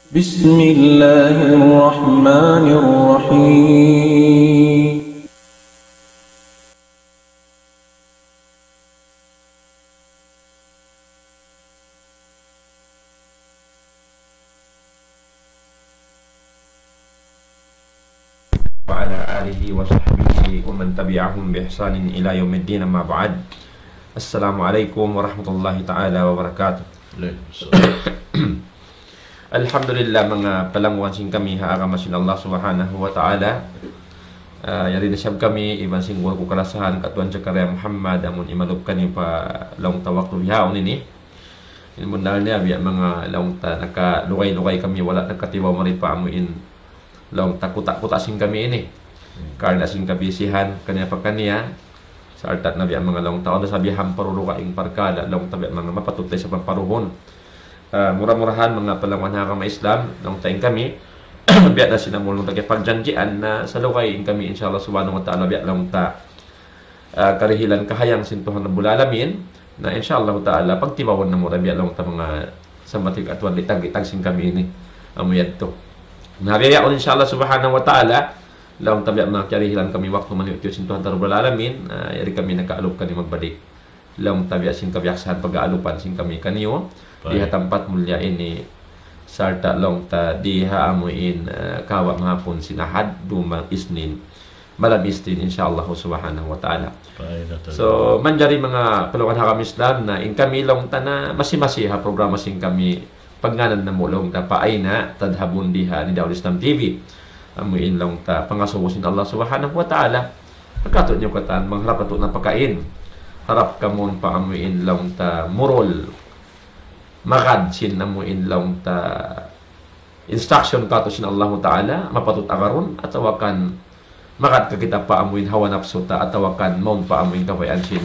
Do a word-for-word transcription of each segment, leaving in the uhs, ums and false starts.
بسم الله الرحمن الرحيم. وعلى آله وصحبه ومن تبعهم بإحسان إلى يوم الدين، أما بعد. السلام عليكم ورحمة الله تعالى وبركاته. Alhamdulillah, manga palangwan sin kami ha agama sin Allah Subhanahu wa Ta'ala. Ah, yari na isab kami, iban sin guru ku kalasahan, Katuan Zakaria Muhammad, amun imalup kaniyu pa laung ta waktu bihaun ini. In bunnal niya, biya' manga laung ta nakalugay-lugay kami, wala' nakatibaw mari pa amu in laung ta kuta'-kuta' sin kami ini. Karna' sin kabisihan, kaniya pa kaniya, sarta' na biya' manga laung ta, awn da sabihan paruruga in parkala', laung ta biya' manga mapatut da isab paruhun. Ah, mura-murahan manga palangwan ha agama Islam, laung ta in kami, biya' na sin amu laung ta kiyapagjanjian na salugay in kami, insha Allah Subhanahu wa Ta'ala, biya' laung ta ah, karihilan kahayang sin Tuhan Rabbul Alamin, na insha Allah Ta'ala, pagtibawan namu' da biya' laung ta manga samatig atuan di' tag-itag sin kami ini, amu yadtu. Na biya' yaun insha Allah Subhanahu wa Ta'ala, laung ta biya' manga kiyarihilan kami waktu maniyu' sin Tuhan Rabbul Alamin, ah, yari kami nakaalup kaniyu magbalik. Laung ta biya' sin kabiyaksahan pag-aalupan sin kami kaniyu, di ha tampat mulliya ini, sarta' laung ta di ha amu in, ah, kawa' mahapun sin Ahad, Duma, Isnin, malam Isnin, insha Allah Subhanahu wa Ta'ala. So, manjari manga palangwan ha agama Islam na in kami laung ta na masi-masi ha programa sin kami pagngānan namu' laung ta Fa Aina Tadhhabun di ha Nidaul Islam T V. Amu in laung ta pangasubu sin Allah Subhanahu wa Ta'ala. Pagkatu' niyu katan, mangharap katu' na pakain. Harap kamu pa amu in laung ta murul. Magad sin amu in laung ta instruction katu' sin Allahu Ta'ala, mapatut agarun, atawa kan magad ka kita pa amu in hawa napsu ta, atawa kan mawn pa amu in kabayaan sin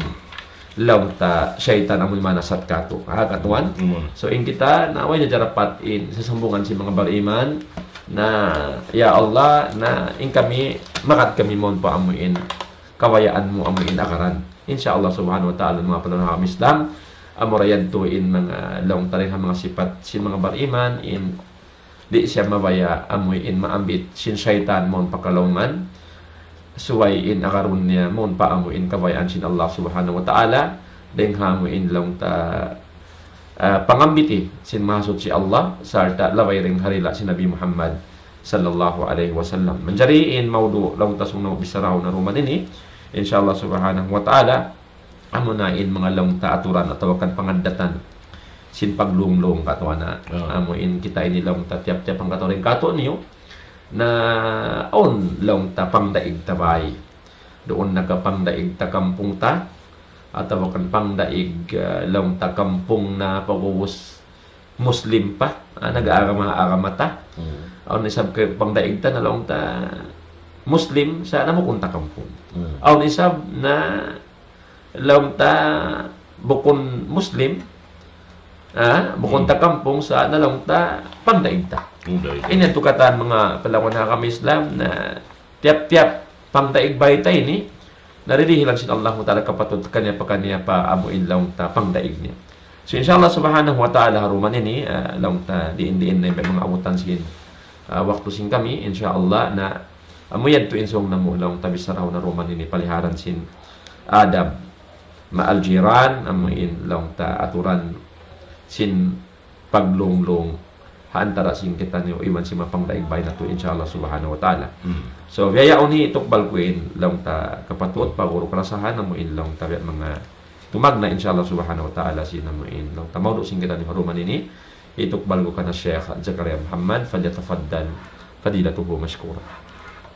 laung ta saytan amu in manasat katu'. Ha, katuan? So, in kita, na way na jarapat in sasambungan sin manga bariman, na, ya Allah, na in kami, magad kami mawn pa amu in kabayaan mu amu in agaran. Insha Allah Subhanahu wa Ta'ala, manga palangwan ha agama Islam, amura yadtu in manga laung ta dayn ha manga sipat sin manga bariman, in di' siya mabaya' amu in maambit sin saytan mawn pa kalaungan, subay in agarun niya mawn pa amu in kabayaan sin Allah Subhanahu wa Ta'ala, dayn ha amu in laung ta, ah, pangambiti sin Mahasuchi Allah, sarta' labay dayn ha dila' sin Nabi Muhammad sallallahu alayhi wasallam. Manjari in mawdu' laung ta sung namu' bissarahun ha duman ini, insha Allah Subhanahu wa Ta'ala, amuna in manga laung ta aturan atawa kan pangaddatan sin paglunglung katuan na. Amu in kita ini laung ta tiyap-tiyap hangkatau dayn kātu'niyu na awn laung ta pangdaig ta bay. Duun na ka pangdaig ta kampung ta, atawa kan pangdaig, ah, laung ta kampung na pag'ubus Muslim pa, ah, nag-aagama-agama ta. Awn isab ka pangdaig ta na laung ta Muslim sa' namukun ta kampung. Awn isab na laung ta bukun Muslim, ah, bukun ta kampung sa' na laung ta pangdaig ta. Ini tukatan manga palangwan ha agama Islam na tiyap-tiyap pangdaig bay ta ini, na dihilan sin Allahu Ta'ala kapatut kaniya pa kaniya pa amu in laung ta pangdaig niya. So, insha Allah Subhanahu wa Ta'ala, ha duman ini, ah, laung ta diin-diin na in manga abutan sin, ah, waktu sin kami, insha Allah, na amu yadtu in sung namu' laung ta bissarahun ha duman ini paliharan sin adab ma'al jiran, amu in laung ta aturan sin paglunglung ha antara sin kitaniyu iban sin manga pangdaig bay natu', insha Allah Subhanahu wa Ta'ala. So, biya' yaun ini tukbal ku in laung ta kapatut pa guru kalasahan, amu in laung ta biya' manga tumagna', insha Allah Subhanahu wa Ta'ala, sin amu in laung ta mawdu' sin kitaniyu ha duman ini, hitukbal ku kan Sheikh Zakaria Muhammad, فليتفضل فضيلته مشكورا.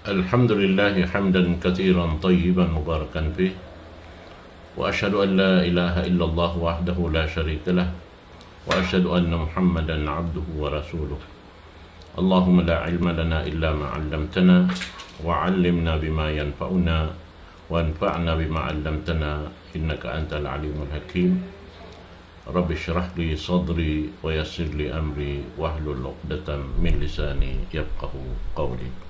الحمد لله حمدا كثيرا طيبا مباركا فيه، وأشهد أن لا إله إلا الله وحده لا شريك له، وأشهد أن محمدا عبده ورسوله. اللهم لا علم لنا إلا ما علمتنا، وعلمنا بما ينفعنا، وانفعنا بما علمتنا، إنك أنت العليم الحكيم. رب اشرح لي صدري ويسر لي أمري واحلل عقدة من لساني يفقهوا قولي.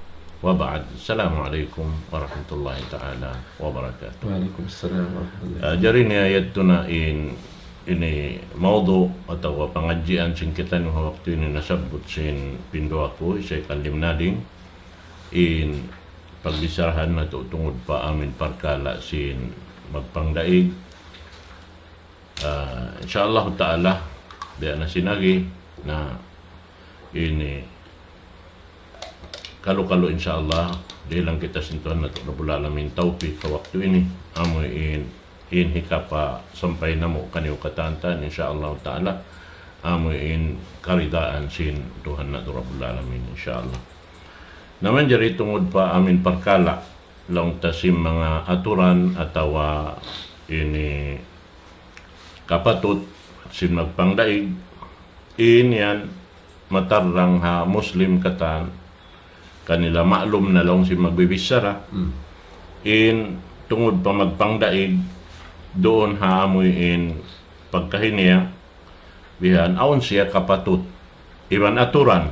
وبعد، السلام عليكم ورحمة الله تعالى وبركاته. وعليكم السلام ورحمة الله. Ah, jari niya yadtu na in Ini mawdu' atawa pangadjian sin kitaniyu ha waktu ini nasabbut sin pinduwa ku, Sheikh Alim Nading, in pagbicharahan natu' tungud pa amin parkala' sin magpangdaig. Ah, insya Allah ta'ala, biya' na sin agi na ini kalu-kalu insya Allah, dihilan kita sin Tuhan natu' Rabbul Alamin tawfik ha waktu ini. Amu in, in hikapasampay namu' kaniyu katantan, insya Allah ta'ala. Amu in karidaan sin Tuhan natu' Rabbul Alamin, insya Allah. Na manjari tungud pa amin parkala', laung ta sin manga aturan atawa ini kapatut sin magpangdaig, in yan matarrang ha Muslim katan, kanila ma'lum na laung sin magbibichara. Hmm. In tungud pa magpangdaig, duun ha amuin pagkahi niya, bihan, awn siya kapatut iban aturan.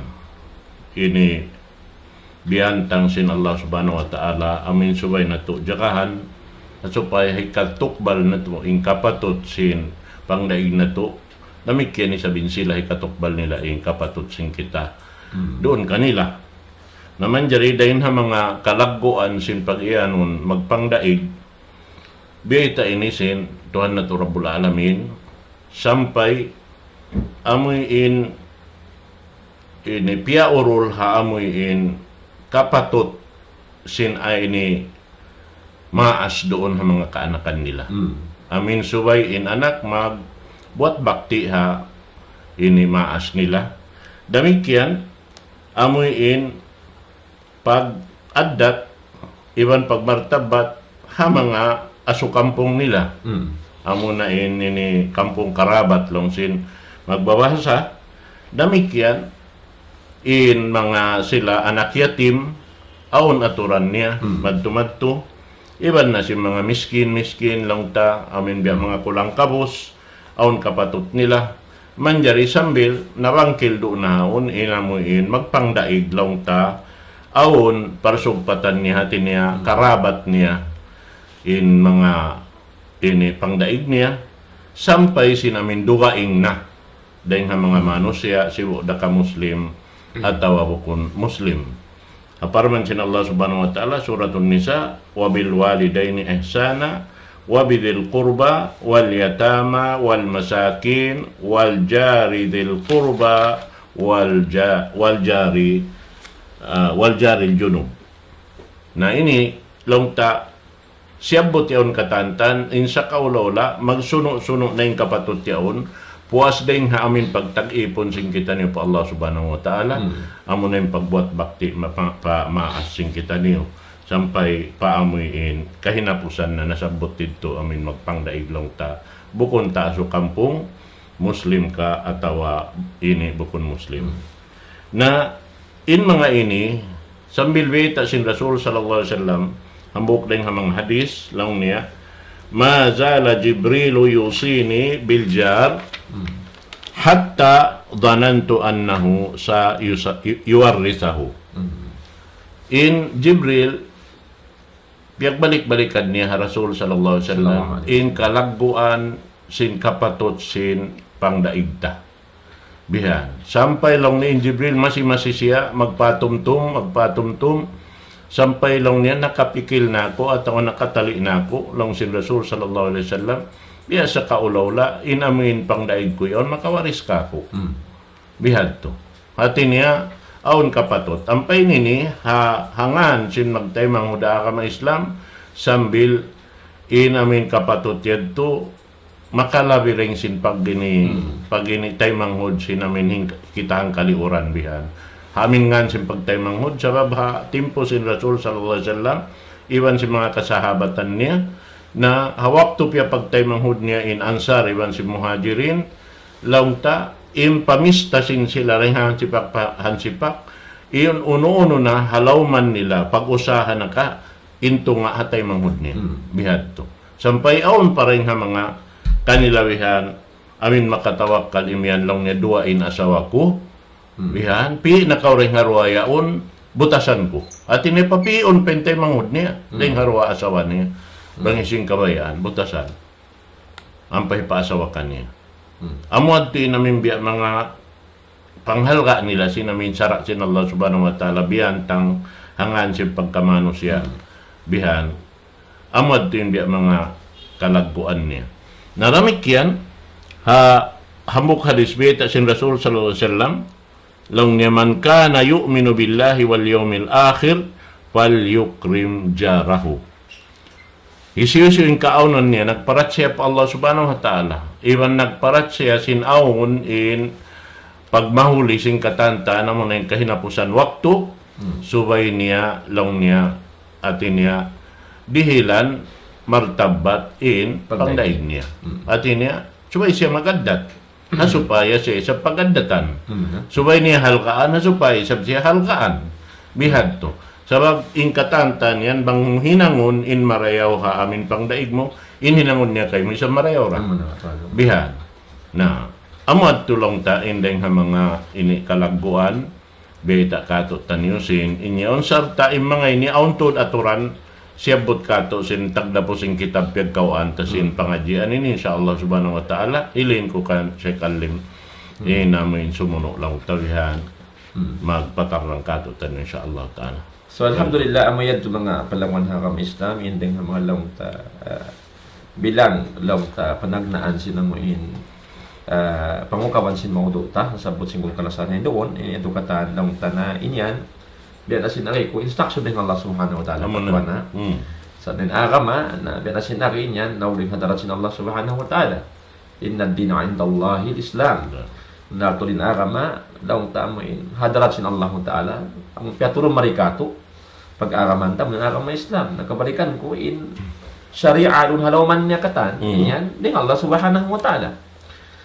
Ini biyantang sin Allah Subhanahu wa Ta'ala, amin subay natu' jagahan, supaya hikatukbal natu' in kapatut sin pangdaig natu'. Damikkiyan isab in sila hikatukbal nila in kapatut sin kita. Hmm. Duun kanila. Na manjari dayn ha manga kalagguan sin pag-iyanun magpangdaig, biyayta' ini sin Tuhan natu' Rabbul Alamin, sampay amuin ini piyaurul ha amuin kapatut sin ini maas duun ha manga kaanakan nila. Hmm. Amin subay in anak magbuat bakti ha ini maas nila. Damikkiyan, amuin pag-addat, iban pagmartabat ha manga asu kampung nila. Hmm. Amuna in ini kampung karabat laung sin magbabahasa. Damikkiyan, in manga sila anak yatim, awn aturan niya, hmm, madtu-madtu. Iban na sin manga miskin-miskin, laung ta, amin biya' manga kulang kabus, awn kapatut nila. Manjari sambil nabangkil duun na awn in amuin magpangdaig laung ta, awn parsugpatan niya, hati niya, karabat niya, in manga ini pangdaig niya, sampay sin amin dugaing na dayn ha manga manusiya', sibu' da ka Muslim, hmm, atawa bukun Muslim. Ha parman sin Allah Subhanahu wa Ta'ala, Suratun Nisa, وبالوالدين إحسانا وبذي القربى واليتامى والمساكين والجار ذي القربى والجا-، والجار، ah, والجار الجنب. Na ini, laung ta, siyabbut yaun katantan, in sakaula-ula, magsunu'-sunu' na in kapatut yaun, puas dayn ha amin pagtag-ipun sin kitaniyu pa Allah Subhanahu wa Ta'ala, hmm, amuna in pagbuat bakti ma-, pa, pa maas sin kitaniyu, sampay pa amuin kahinapusan na nasabbut didtu amin magpangdaig laung ta, bukun ta asu kampung, Muslim ka atawa ini bukun Muslim. Hmm. Na in manga ini, sambil biyayta' sin Rasul sallallahu alayhi wasallam, hambuuk dayn ha manga hadis, laung niya, ما زال جبريل يوصيني بالجار حتى ظننت أنه سيورثه. Hmm. In Jibril, piyagbalik-balikan niya ha Rasul sallallahu alayhi wasallam, sallallahu alayhi wasallam, in kalagguan sin kapatut sin pangdaig ta. Bihan. Sampay laung niya in Jibril, masi-masi siya, magpatumtum, magpatumtum. Sampay laung niya, nakapikil na aku, atawa nakatali' na aku, laung sin Rasul sallallahu alayhi wasallam, biya' sakaula-ula, in amuin pangdaig ku yaun, makawaris kāku'. Hmm. Bihadtu. Hati niya, awn kapatut. Ampa ini ini, ha, ha ngān sin magtaymanghud ha agama Islam, sambil in amuin kapatut yadtu, makalabi dayn sin pag ini, hmm, pag ini taymanghud sin amuin hing-, kita hangkaliuran bihan. Ha amuin ngān sin pagtaymanghud, sabab ha timpu sin Rasul sallallahu alayhi wasallam, iban sin manga kasahabatan niya, na ha waktu piyapagtaymanghud niya in Ansar iban sin Muhajirin, laung ta, in pamista sin sila dayn ha hansipak pa, hansipak, in unu-unu na ha lawman nila, pag-usaha na ka, in tunga' ha taymanghud niya. Hmm. Bihadtu. Sampay awn pa dayn ha manga kanilabihan, amuin makatawakkal imiyan laung niya duwa in asawa ku. Hmm. Bihan, pī' na kaw dayn ha duwa yaun, butasan ku. Hati niya papi'un pa in taymanghud niya, hmm, dayn ha duwa asawa niya. Hmm. Bang hisiyu in kabayaan, butasan. Ampa hipaasawa kaniya. Amu yadtu in amin biya' manga panghalga' nila sin amin sara' sin Allah Subhanahu wa Ta'ala, biya' hantang hangkan sin pagkamanusiya'. Bihan, amu yadtu in biya' manga kalagguan niya. Na damikkiyan, ha hambuuk hadis biyayta' sin Rasul sallallahu alayhi wasallam, laung niya, من كان يؤمن بالله واليوم الآخر فليكرم جاره. Hisiyu-siyu in kaawnan niya nagparachaya pa Allah Subhanahu wa Ta'ala, iban nagparachaya sin awn in pagmahuli sin katan ta, amu na in kahinapusan waktu, subay niya, laung niya, hati niya, dihilan martabat in pangdaig niya. Hati niya, subay siya magaddat. Ha supaya siya isab pagaddatan. Subay niya halgaan, ha supaya isab siya halgaan. Bihadtu. Sabab in katan ta niyan bang hinangun in marayaw ha amin pangdaig mu, in hinangun niya kaymu isab marayaw ra. Bihan. Na, amu yadtu laung ta in dayng ha manga ini kalagguan, biyayta' kātu'niyu sin, in yaun sarta' in manga ini awn tuud aturan, siyabbut kātu' sin tagdapu sin kitab piyagkawaan ta sin pangadjian ini, insya Allah Subhanahu wa Ta'ala, hilin ku kan Sheikh Alim. In amu in sumunu' laung ta bihan, magpatarrang kātu'niyu, insya Allah Ta'ala. So, alhamdulillah, amu yadtu manga palangwan ha agama Islam, in dayng ha manga laung ta, ah, bilang laung ta panagnaan sin amu in, ah, pangukaban sin mawdu' ta, nasabbut sin kalasahan duun, in yadtu katan laung ta na in yan, biya' na sin ari ku instruction dayn Allah Subhanahu wa Ta'ala. Amu na. Sa' in agama, na biya' na sin ari in yan, na uling hadarat sin Allah Subhanahu wa Ta'ala. إن الدين عند الله الإسلام. Na tuud in agama, laung ta amu in hadarat sin Allah Ta'ala, amu piyaturun mari kātu', pag-agaman ta, amu in agama Islam. Na kabalikan ku in sharia duun ha lawm niya katan, in yan, dayn Allah Subhanahu wa Ta'ala.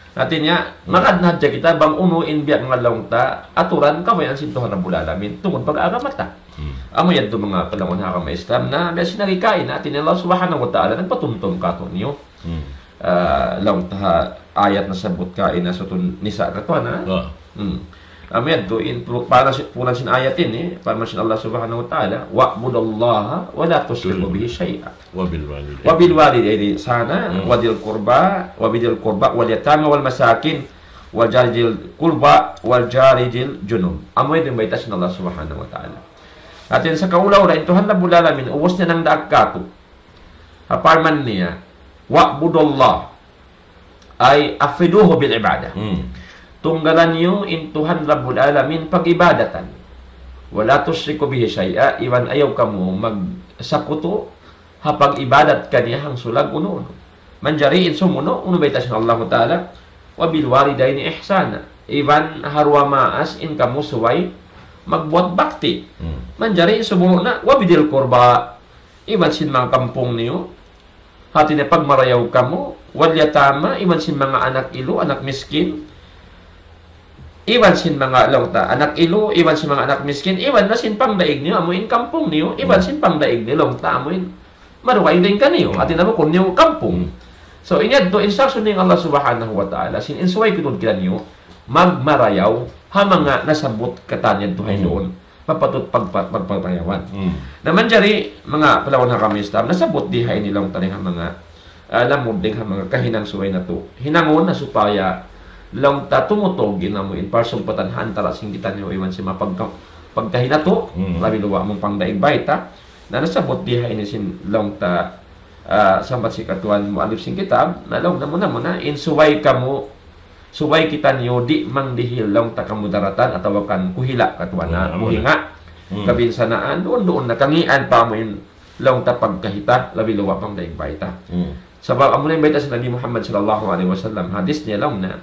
Hati niya, magad na hadja kita bang unu in biya' manga laung ta, aturan kabayaan sin Tuhan Rabbul Alamin, tungud pag-agama ta. Amu yadtu manga palangwan ha agama Islam, na biya' sin ari kaina, hati niya Allah Subhanahu wa Ta'ala, nagpatumtum kātu'niyu. Ah, laung ta ha ayat nasabbut kaina Suratun Nisa katan, ha? Amu yadtu in pu-, puna si-, puna sin ayat ini, parman sin Allah Subhanahu wa Ta'ala, واعبدوا الله ولا تشركوا به شيئا. وبالوالدين. وبالوالدين إحسانا وذي القربى وبذي القربى واليتامى والمساكين وذي القربى والجار ذي الجنب. Amu yadtu in bayta' sin Allah Subhanahu wa Ta'ala. Hati niya sakaula-ula in Tuhan Rabbul Alamin, ubus niya nangdaak kātu'. Ha parman niya, واعبدوا الله, أي أفردوه بالعبادة. Tunggalan niyu in Tuhan Rabbul Alamin pag-ibadatan. ولا تشركوا به شيئا, iban ayaw kamu magsakutu ha pag-ibadat kaniya hangsulag unu-unu. Manjari in sumunu', unu bayta' sin Allah Ta'ala, وبالوالدين إحسانا. Iban ha duwa maas in kamu subay magbuat bakti. Manjari in sumunu' na, وبذي القربى. Iban sin manga kampung niyu, hati niya pagmarayaw kamu, واليتامى, iban sin manga anak ilu, anak miskin, iban sin manga laung ta, anak ilu, iban sin manga anak miskin, iban na sin pangdaig niyu, amu in kampung niyu, iban sin pangdaig niyu, laung ta, amu in madugay dayn kaniyu, hati niya bukun niyu kampung. So, in yadtu instruction dayn Allah Subhanahu wa Ta'ala, sin in subay kitaniyu magmarayaw ha manga nasabbut katan yadtu ha duun. Mapatut pag-, pag-, pagparayawan. Na manjari, manga palangwan ha agama Islam, nasabbut di ha ini laung ta dayn ha manga, ah, lamud dayn ha manga kahinang subay natu' hinangun na supaya laung ta tumutug in amu in parsumpatan ha antara' sin kitaniyu iban sin manga pagka-, pagkahi natu', labi luwa' amu in pangdaig bayta'. Na nasabbut di ha ini sin laung ta, ah, sambat sin katuan muallif sin kitab, na laung niya muna-muna, in subay kamu, subay kitaniyu di' mangdihil laung ta kamudaratan atawa kan kuhila katuan na, kuhinga, kabinsanaan, duun-duun na kangian pa amu in laung ta pagkahi ta, labi luwa' pangdaig bayta'. Sabab amu na in bayta' sin Nabi Muhammad sallallahu alayhi wasallam, hadis niya laung niya,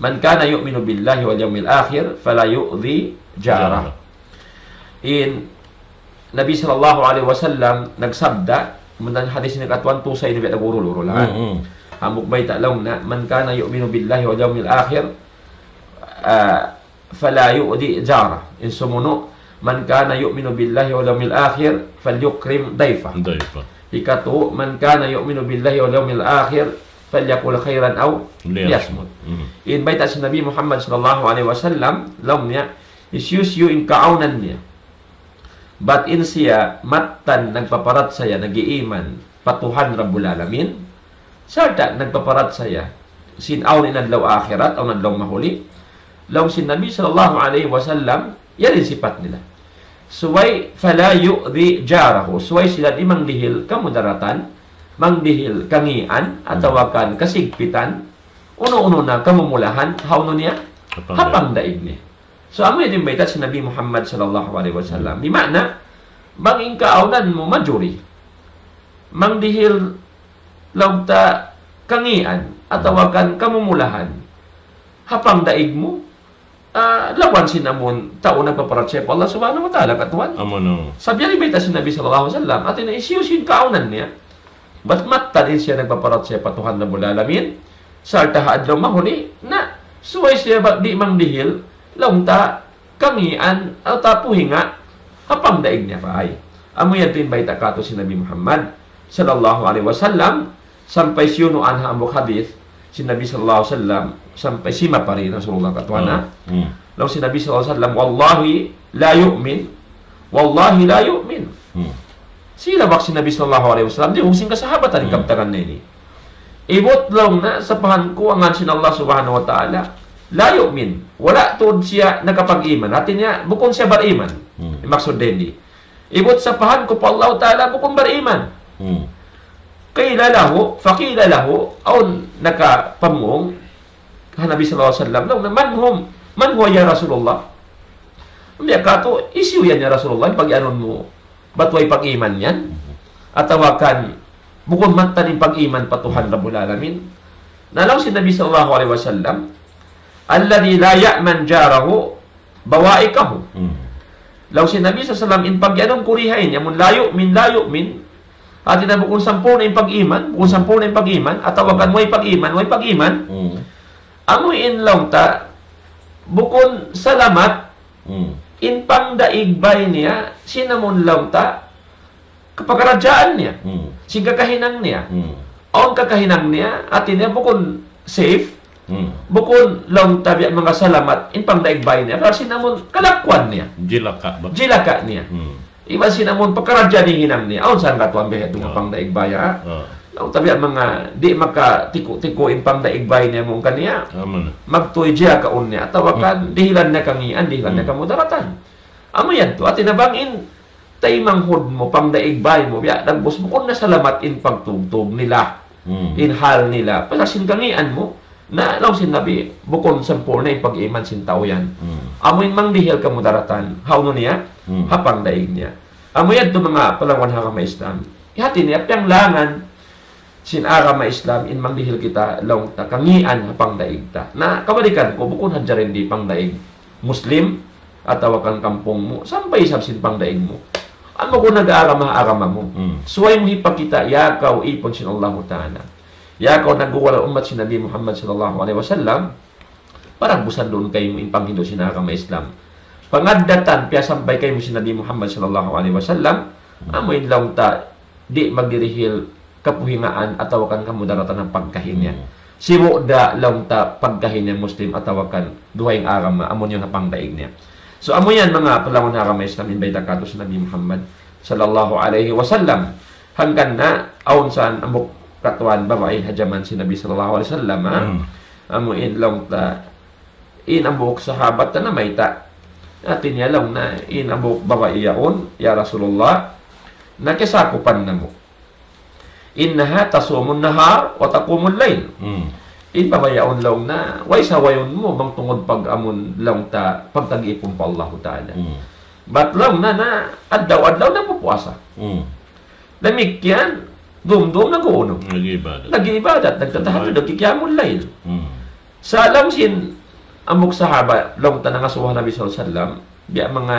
من كان يؤمن بالله واليوم الآخر فلا يؤذ جاره. In Nabi sallallahu alayhi wasallam nagsabda, amu in hadis ini katuan tuud sa ini biya' nag-urul-urul, ha? Hambuuk bayta' laung niya, من كان يؤمن بالله واليوم الآخر, ah, فلا يؤذ جاره. In sumunu', من كان يؤمن بالله واليوم الآخر فليكرم ضيفه. Hikatu, من كان يؤمن بالله واليوم الآخر فليقل خيرا أو ليصمت. In bayta' sin Nabi Muhammad sallallahu alayhi wasallam, laung niya, hisiyu-siyu in kaawnan niya, bat in siya mattan nagpaparachaya, nag-iiman pa Tuhan Rabbul Alamin, sarta' nagpaparachaya sin awn in adlaw akhirat, awn adlaw mahuli. Laung sin Nabi sallallahu alayhi wasallam, yari sipat nila. Subay, فلا يؤذي جاره. Subay sila di' mangdihil kamudaratan, mangdihil kangian, atawa kan kasigpitan, unu-unu na kamumulahan, hawnu niya? Hapang daig niya. So, amu yan in bayta' sin Nabi Muhammad sallallahu alayhi wasallam. Di' maana, bang in kaawnan mu majuri, mangdihil laung ta kangian, atawa kan kamumulahan, hapang daig mu, ah, lawan sin amun tau nagpaparachaya pa Allah Subhanahu wa Ta'ala, katuan. Amu na. Sabab yari bayta' sin Nabi sallallahu alayhi wasallam, hāti niya hisiyu-siyu in kaawnan niya, bat mattan in siya nagpaparachaya pa Tuhan Rabbul Alamin, sarta' ha adlaw mahuli, na, subay siya ba, di' mangdihil, laung ta, kangian, atawa puhinga, hapang daig niya pa ay. Amu yan in bayta' katu' sin Nabi Muhammad sallallahu alayhi wasallam, sampay siyunuan ha hambuuk hadith sin Nabi sallallahu alayhi wasallam, sampay simapari Rasulullah katuan. Ah, hmm. Laung sin Nabi sallallahu alayhi wasallam, والله لا يؤمن، والله لا يؤمن. Hmm. Sila wak sin Nabi sallallahu alayhi wasallam, di' usin kasahabatan in kabtangan na ini. Ibut laung na sapahan ku angan sin Allah Subhanahu wa Ta'ala, لا يؤمن. Wala' tuud siya nakapag-iman. Hāti niya, bukun siya bariman. Hmm. Maksud dayn di. Ibut sapahan ku pa Allah Ta'ala, bukun bariman. Hmm. قيل له، فقيل له, awn nakapamung ha Nabi sallallahu alayhi wasallam, laung na, من هم؟ من هو يا رسول الله؟ Biya' katu', hisiyu yan ya Rasulullah, in pag-iyanun mu, bat way pag-iman yan? Atawa kan, bukun mattan in pag-iman pa Tuhan Rabbul Alamin? Na laung sin Nabi sallallahu alayhi wasallam, الذي لا يأمن جاره بوائقه. Hmm. Laung sin Nabi sallallahu alayhi wasallam, in pag-iyanun ku di ha ini, amun لا يؤمن، لا يؤمن, hāti niya bukun sampurna' in pag-iman, bukun sampurna' in pag-iman, atawa kan way pag-iman, way pag-iman. Hmm. Amu in laung ta, bukun salamat, hmm, in pangdaig bay niya, sin amun laung ta, kapakaradjaan niya. Hmm. Sin kakahinang niya. Hmm. Awn kakahinang niya, hāti niya bukun safe. Hmm. Bukun laung ta biya' manga salamat, in pangdaig bay niya. Kasi namun kalakuan niya. Jilaka ba? Jilaka niya. Hmm. Iban sin amun pakaradjaan hinang niya. Awn sangka tuwan biya' hādtu, ah, pangdaig bay, ha? Ah. Laung ta biya' manga di' makatiku-tiku in pangdaig bay niya mung kaniya. Amu na. Magtuy jilakaun niya. Atawa kan, hmm, dihilan niya kangian, dihilan niya, hmm, kamudaratan. Amu yan tu. Hāti niya bang in taymanghud mu, pangdaig bay mu, biya' dagbus, bukun na salamat in pagtugtug nila, hmm, in hal nila. Pasal sin kangian mu, na laung sin Nabi, bukun sampurna' in pag-iman sin tau yan. Hmm. Amu in mangdihil kamudaratan, hawnu niya, hmm, ha pangdaig niya. Amu yan tu manga palanguwan ha agama Islam. Hāti niya, piyanglangan sin agama Islam, in mangdihil kita, laung ta, kangian ha pangdaig ta. Na, kabalikan ku, bukun hadja dayn di pangdaig Muslim, atawa kan kampung mu, sampay isab sin pangdaig mu. Amu ku nag-agama, agama mu. Hmm. Subay mu hipakita', ya kaw ipun sin Allahu Ta'ala. Ya kaw nagguwal ummat sin Nabi Muhammad sallallahu alayhi wasallam, paragbusan duun kaymu in panghindu' sin agama Islam. Pangaddatan, piyasampay kaymu sin Nabi Muhammad sallallahu alayhi wasallam, amu in laung ta, di' magdirihil kapuhingaan atawa kan kamudaratan ha pagkahi niya. Hmm. Sibu' da laung ta pagkahi niya Muslim atawa kan dugaing agama, amu yan ha pangdaig niya. So, amu yan manga palanguwan ha agama Islam, in bayta' katu' sin Nabi Muhammad sallallahu alayhi wasallam. Hangkan na, awn sa hambuuk katuan babai ha jaman sin Nabi sallallahu alayhi wasallam, ha? Hmm. Amu in laung ta, in hambuuk sahabat ta namayta'. Hāti niya laung na, in hambuuk babai yaun, ya Rasulullah, na kiyasakupan namu'. إنها تصوم النهار وتقوم الليل. Hmm. In babai yaun laung na, way sawayun mu, bang tungud pag-amun laung ta, pagtag-ipun pa Allahu Ta'ala. Hmm. Bat laung na, na, adlaw-adlaw nagpupuasa. Hmm. Damikkiyan, dumdum nag-uunu. Nag-iibadat. Nag-iibadat, nagtatahajjud, nagkikiyamul layl. Hmm. Sa' laung sin hambuuk sahaba, laung ta nangasubu ha Nabi sallallahu alayhi wasallam, biya' manga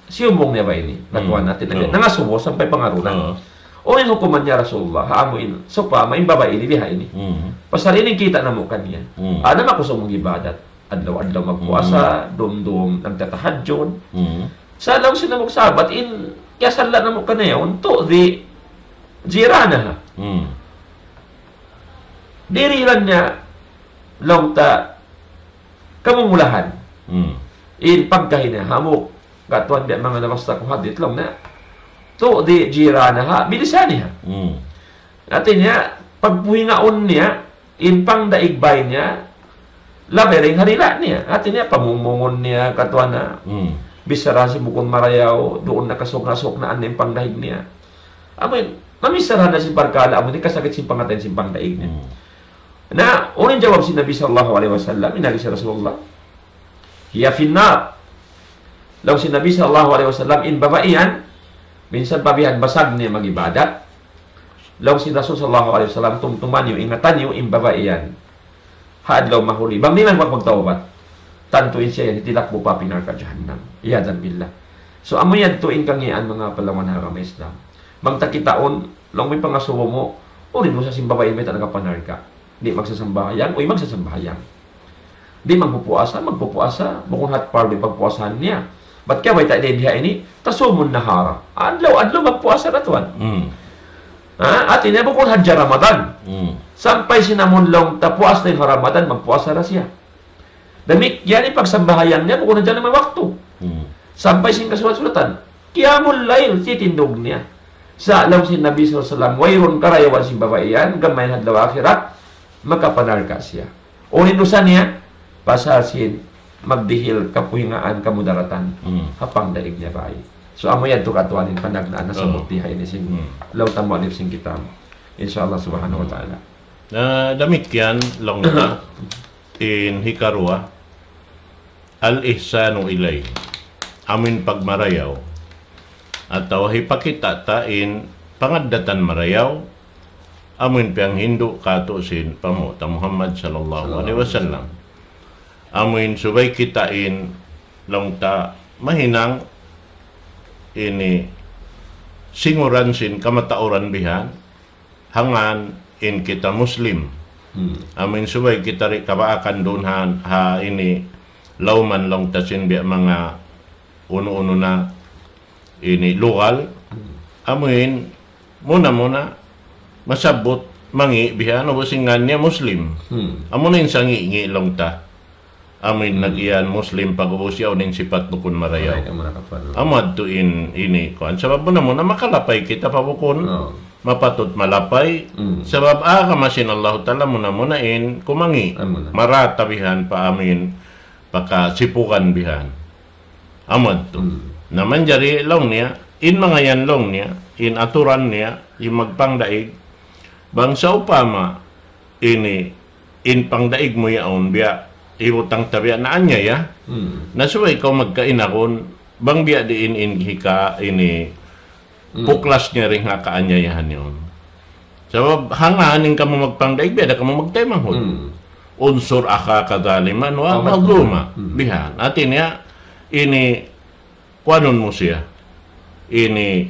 siyumbung niya ba ini? Hmm. Natuan natin, oo, nangasubu sampay pangarulan. Oo. Unu in hukuman niya Rasulullah, ha amu in, sawpama in babai ini, biya' ini. Hmm. Pasal ini kita' namu' kaniya. Hmm. Ana makusug mag-ibadat. Adlaw-adlaw magpuasa, hmm, dumdum nagtatahajjud. Hmm. Sa' laung sin hambuuk sahabat, in kiyasala' namu' kaniya, تؤذي جيرانها. Hmm. Dirihilan niya, laung ta, kamumulahan. Hmm. In pagkahi niya, hambuuk katuan biya' manga nabasa ku hadith laung na, تؤذي جيرانها بلسانها. Hmm. Hāti niya, pagpuhingaun niya, in pangdaig bay niya, labay dayn ha dila' niya. Hati niya, pamungmungun niya, katuan na. Hmm. Bichara sin bukun marayaw, duun na kasuk-kasuk na in pangdaig niya. Amu in, mamichara na sin parkala', amu in kasakit sin pangatayan sin pangdaig niya. Hmm. Na, unu in jawab sin Nabi sallallahu alayhi wasallam, in agi sin Rasulullah, هي في النار. Laung sin Nabi sallallahu alayhi wasallam, in babai yan, minsan pa bihan basag niya mag-ibadat. Laung sin Rasul sallallahu alayhi wasallam, tumtuma niyu, ingata niyu, in babai yan. Ha adlaw mahuli. Bang di' na magpagtawbat, tantu in siya yan, hitilak mu pa api narka' jahannam. Iyadhan billah. So, amu yadtu in kangīan manga palawan ha agama Islam. Bang ta kitaun, laung mu in pangasubu mu, uli mu sa sin babai, mayta' nakapanarka'. Di' magsasambahayang, uy, magsasambahayang. Di' magpupuasa, magpupuasa, bukun hat pardu in pagpuasahan niya. Bat kaya bayta' di' diha ini, تصوم النهار. Adlaw, adlaw magpuasa na tuwan. Hmm. Ha? Hati niya bukun hadja Ramadan. Hmm. Sampay sin amun laung ta puas na in ha Ramadan, magpuasa na siya. Damikkiyan in pagsambahayang niya, bukun hadja lima waktu. Hmm. Sampay sin kasulat-sulatan. Qiyamul layl, titindug niya. Sa' laung sin Nabi sallallahu alayhi wasallam, wayruun karayawan sin babai yan, gam mayan ha adlaw akhirat, makapanarka' siya. Unu in dusa niya, pasal sin magdihil kapuhingaan, kamudaratan, hmm, ha pangdaig niya bay. So, amu yadtu katuan in panagnaan na sa, oo, buti ha ini sin, hmm, laung ta muallif sin kitab. Insha Allah subhanahu wa ta'ala. Na damikkiyan, laung ta, in hikaruwa, الإحسان إليه. Amu in pagmarayaw. Atawa hipakita' ta in pangaddatan marayaw. Amu in piyanghindu' kātu' sin panghu' ta Muhammad sallallahu alayhi wasallam. Amu in subay kita in laung ta mahinang ini singuran sin kamatauran bihan. Hangkan in kita Muslim. Hmm. Amu in subay kita di' kabaakan duun ha, ha ini lawman laung ta sin biya' manga unu-unu na ini lugal. Hmm. Amu in muna-muna masabbut mangi' bihan ubus in ngan niya Muslim. Hmm. Amu na in sangi'-ngi' laung ta. Amu in, hmm, nag-iyan Muslim pag'ubus yaun in sipat bukun marayaw. Amu yadtu in ini kuwan. Sabab muna-muna makalapay kita pa bukun. Oo. Mapatut malapay. Hmm. Sabab agama sin Allahu Ta'ala muna-muna in kumangi'. Amu na. Marata bihan pa amu in pakasipugan bihan. Amu yadtu. Hmm. Na manjari laung niya, in manga yan laung niya, in aturan niya, in magpangdaig, bang sawpama ini, in pangdaig mu yaun, biya' hibutang ta biya' naanyaya. Hmm. Na subay kaw magkainagun, bang biya' diin in hika ini, hmm, puklas niya dayn ha kaanyayahan yaun. Sabab hangkan in kamu magpangdaig, biya' da kamu magtaymanghud. Hmm. انصر أخاك ظالما أو مظلوما. Hmm. Bihan. Hati niya, ini, kuanun mu siya. Ini,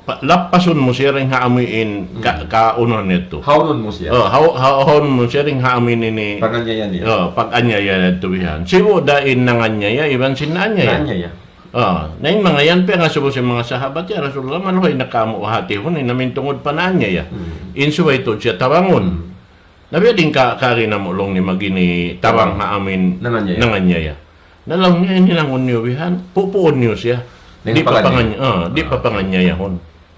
pa-, lappasun mu siya dayn ha amu in ka-, hmm, kaunuhan niya tu. Haunun mu siya. Oh, hau-, hau-, haunun mu siya dayn ha amu in ini. Pag-anyaya niya. Oh, pag-anyaya niya tu bihan. Sibu' da in nanganyaya, iban sin naanyaya. Naanyaya. Oh, na in manga yan, piyangasubu sin manga sahabat, "Ya Rasulullah, maluhay na kamu hatihun, in amin tungud pa naanyaya." Hmm. In subay tuud siya tabangun. Hmm. Na biya' diin ka, kari namu' laung niya mag-ini tabang ha amin nanganyaya. Nanganyaya. Na laung niya, in hinangun niyu bihan, pupuun niyu siya. Di' pa pangany-, ah, di' pa panganyayahun.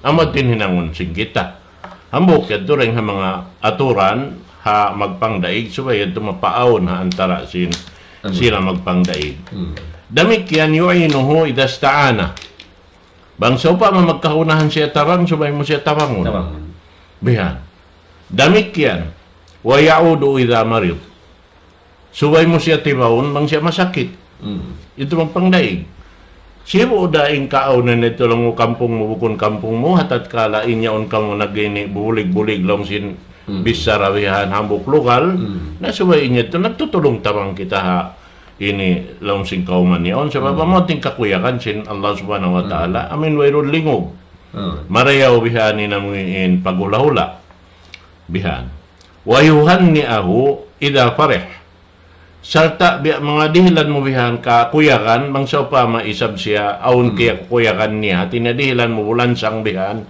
Amu yadtu in hinangun sin kita. Hambuuk yadtu dayn ha manga aturan ha magpangdaig, subay yadtu mapaawn ha antara sin sila magpangdaig. Hmm. Damikkiyan يعينه إذا استعان. Bang sawpama magkahunahan siya tabang, subay mu siya tabangun. Tabangun. Bihan. Damikkiyan, ويعود إذا مرض. Subay mu siya tibaun bang siya masakit. Hmm. Yadtu magpangdaig. Sibu' da in kaawnan yadtu laung mu kampung mu, bukun kampung mu, ha tatkala in yaun kamu nag-ini bulig-bulig laung sin, hmm, bichara bihan hambuuk lugal. Hmm. Na subay in yadtu nagtutulung tabang kita ha ini laung sin kawman yaun. Sabab, hmm, amu in kakuyagan sin Allah Subhanahu wa Ta'ala. Hmm. Amin wayruun lingug. Hmm. Marayaw bihan in amu in paghula'-hula'. Bihan. ويهنئه إذا فرح. Sarta' biya' manga dihilan mu bihan kakuyagan, bang sawpama isab siya, awn, hmm, kiyakuyagan niya, hati niya dihilan mu bulansang bihan,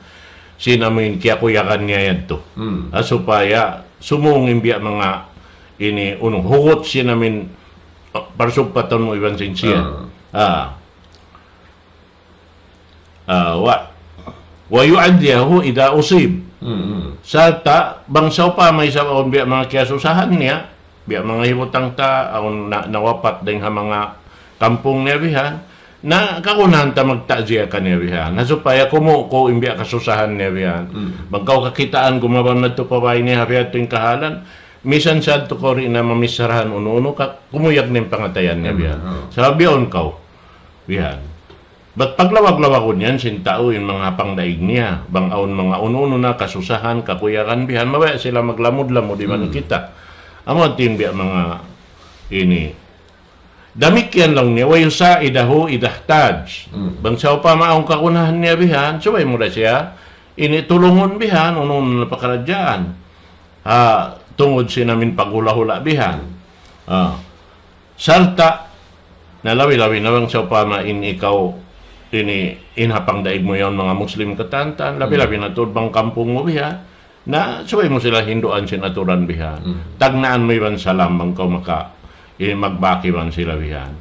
sin amin kiyakuyagan niya yadtu. Hmm. Ah, supaya sumung in biya' manga ini unu, hugut sin amin, ah, parsugpatan mu iban sin siya. Ah. Ah. Ah, wa-, ويعزيه إذا أصيب. Mm-mm. Sarta', bang sawpama isab awn biya' manga kiyasusahan niya, biya' manga hibutang ta, awn na, nawapat dayn ha manga kampung niya bihan, na kagunahan ta magta'ziya kaniya bihan. Na supaya kumuku' in biya' kasusahan niya bihan. Mm. Bang kaw kakitaan gumawa na tu pa bay niya, ha biya' tu in kahalan, misan sa tu kaw di' na mamissarahan unu-unu, ka, kumuyag na in pangatayan niya bihan. Mm, oo. Sabab biyaun kaw bihan. Bat paglawag-lawagun yan sin tau in manga pangdaig niya. Bang awn manga unu-unu na kasusahan, kakuyagan bihan, mabaya' sila maglamud-lamud iban kita. Amu in biya' manga ini. Damikkiyan laung niya, ويساعده إذا احتاج. Mm. Bang sawpama awn kagunahan niya bihan, subay mu da siya ini tulungun bihan, unu-unu na pakaradjaan. Ha, tungud sin amin paghula'-hula' bihan. Ah. Sarta', na labi-labi na bang sawpama in ikaw, ini, in ha pangdaig mu yaun manga Muslim katantan, labi-labi na tuud bang kampung mu bihan, na subay mu sila hinduan sin aturan bihan. Mm. Tagnaan mu iban salam bang kaw maka, ini magbak iban sila bihan.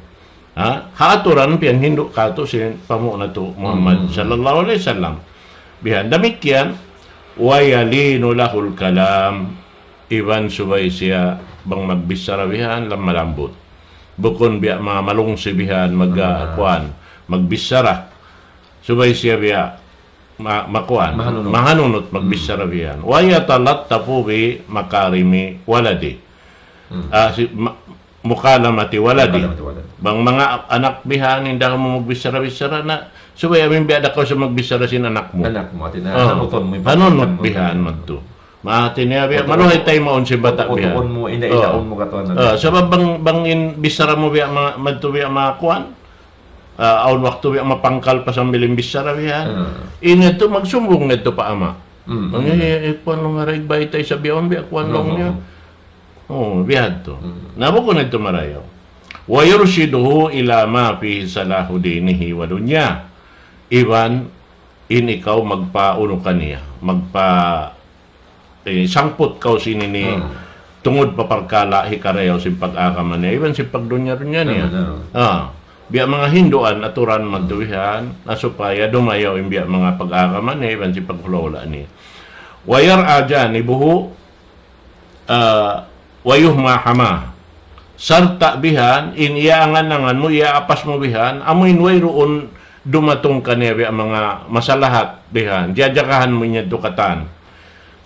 Ha? Ha aturan piyanghindu' katu' sin panghu' natu' Muhammad sallallahu alayhi wasallam. Bihan damikkiyan, ويلين له الكلام. Iban subay siya bang magbichara bihan, lam malambut. Bukun biya' ma-, malungsi bihan, mag-, ah, kuwan, magbichara. Subay siya biya' ma-, makuwan, mahanunut. Mahanunut magbichara bihan. ويتلطف بمكارم ولده. Mm. Ah, si, ma-, مكالمة ولده. مكالمة ولده. Bang manga anak bihan, inda kamu magbichara-bichara na, subay amin biya' da kaw sa magbichara sin anak mu. Anak mu, hati niya, oh, hanunutun mu, hanunut bihan madtu. Ma, hati niya biya', maluhay taymaun sin bata' bihan. Utuun mu, inda-indaun mu katuan. Ah, sabab bang, bang in bichara mu biya' ma-, madtu biya' makuwan. Ah, awn waktu biya' mapangkal pa sambil in bichara bihan. Ah. Ini tu magsumbung na tu pa ama'. Mm, mm. Bang, eh, eh, kuwan laung, aray, baytai sa bihaun biya' kuwan laung niya. Oh, bihadtu. Mm. Na bukun na tu marayaw. ويرشده إلى ما فيه صلاح دينه ودنياه. Iban, in ikaw magpaunu kaniya, magpa-, eh, sangput kaw sin ini, hmm, tungud pa parkala' hikarayaw sin pag-agama niya, iban sin pagdunya-dunya niya. Ano, ano? Ah, biya' manga hinduan aturan madtu bihan, na supaya dumayaw in biya' manga pag-agama niya, iban sin paghula'-hula' niya. ويرعى جانبه, ah, ويهمى حماه. Sarta' bihan, in iyaangan-angan mu, iyaapas mu bihan, amu in wayruun dumatung kaniya biya' manga masalahat bihan, jajagahan mu niya tu katan.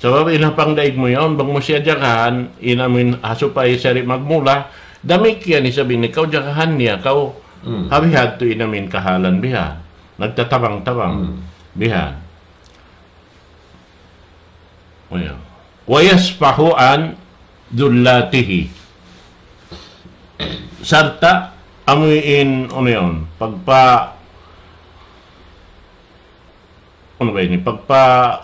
Sabab in ha pangdaig mu yaun, bang mu siya jagahan, in amu in ha supaya siya di' magmula, damikkiyan isab in ikaw jagahan niya, kaw, hmm, ha bihadtu in amu in kahalan bihan. Nagtatabang-tabang, hmm, bihan. Ayan. ويصفح عن زلاته. Sarta' amu in, unu yaun, pagpa-, unu ba ini? Pagpa-,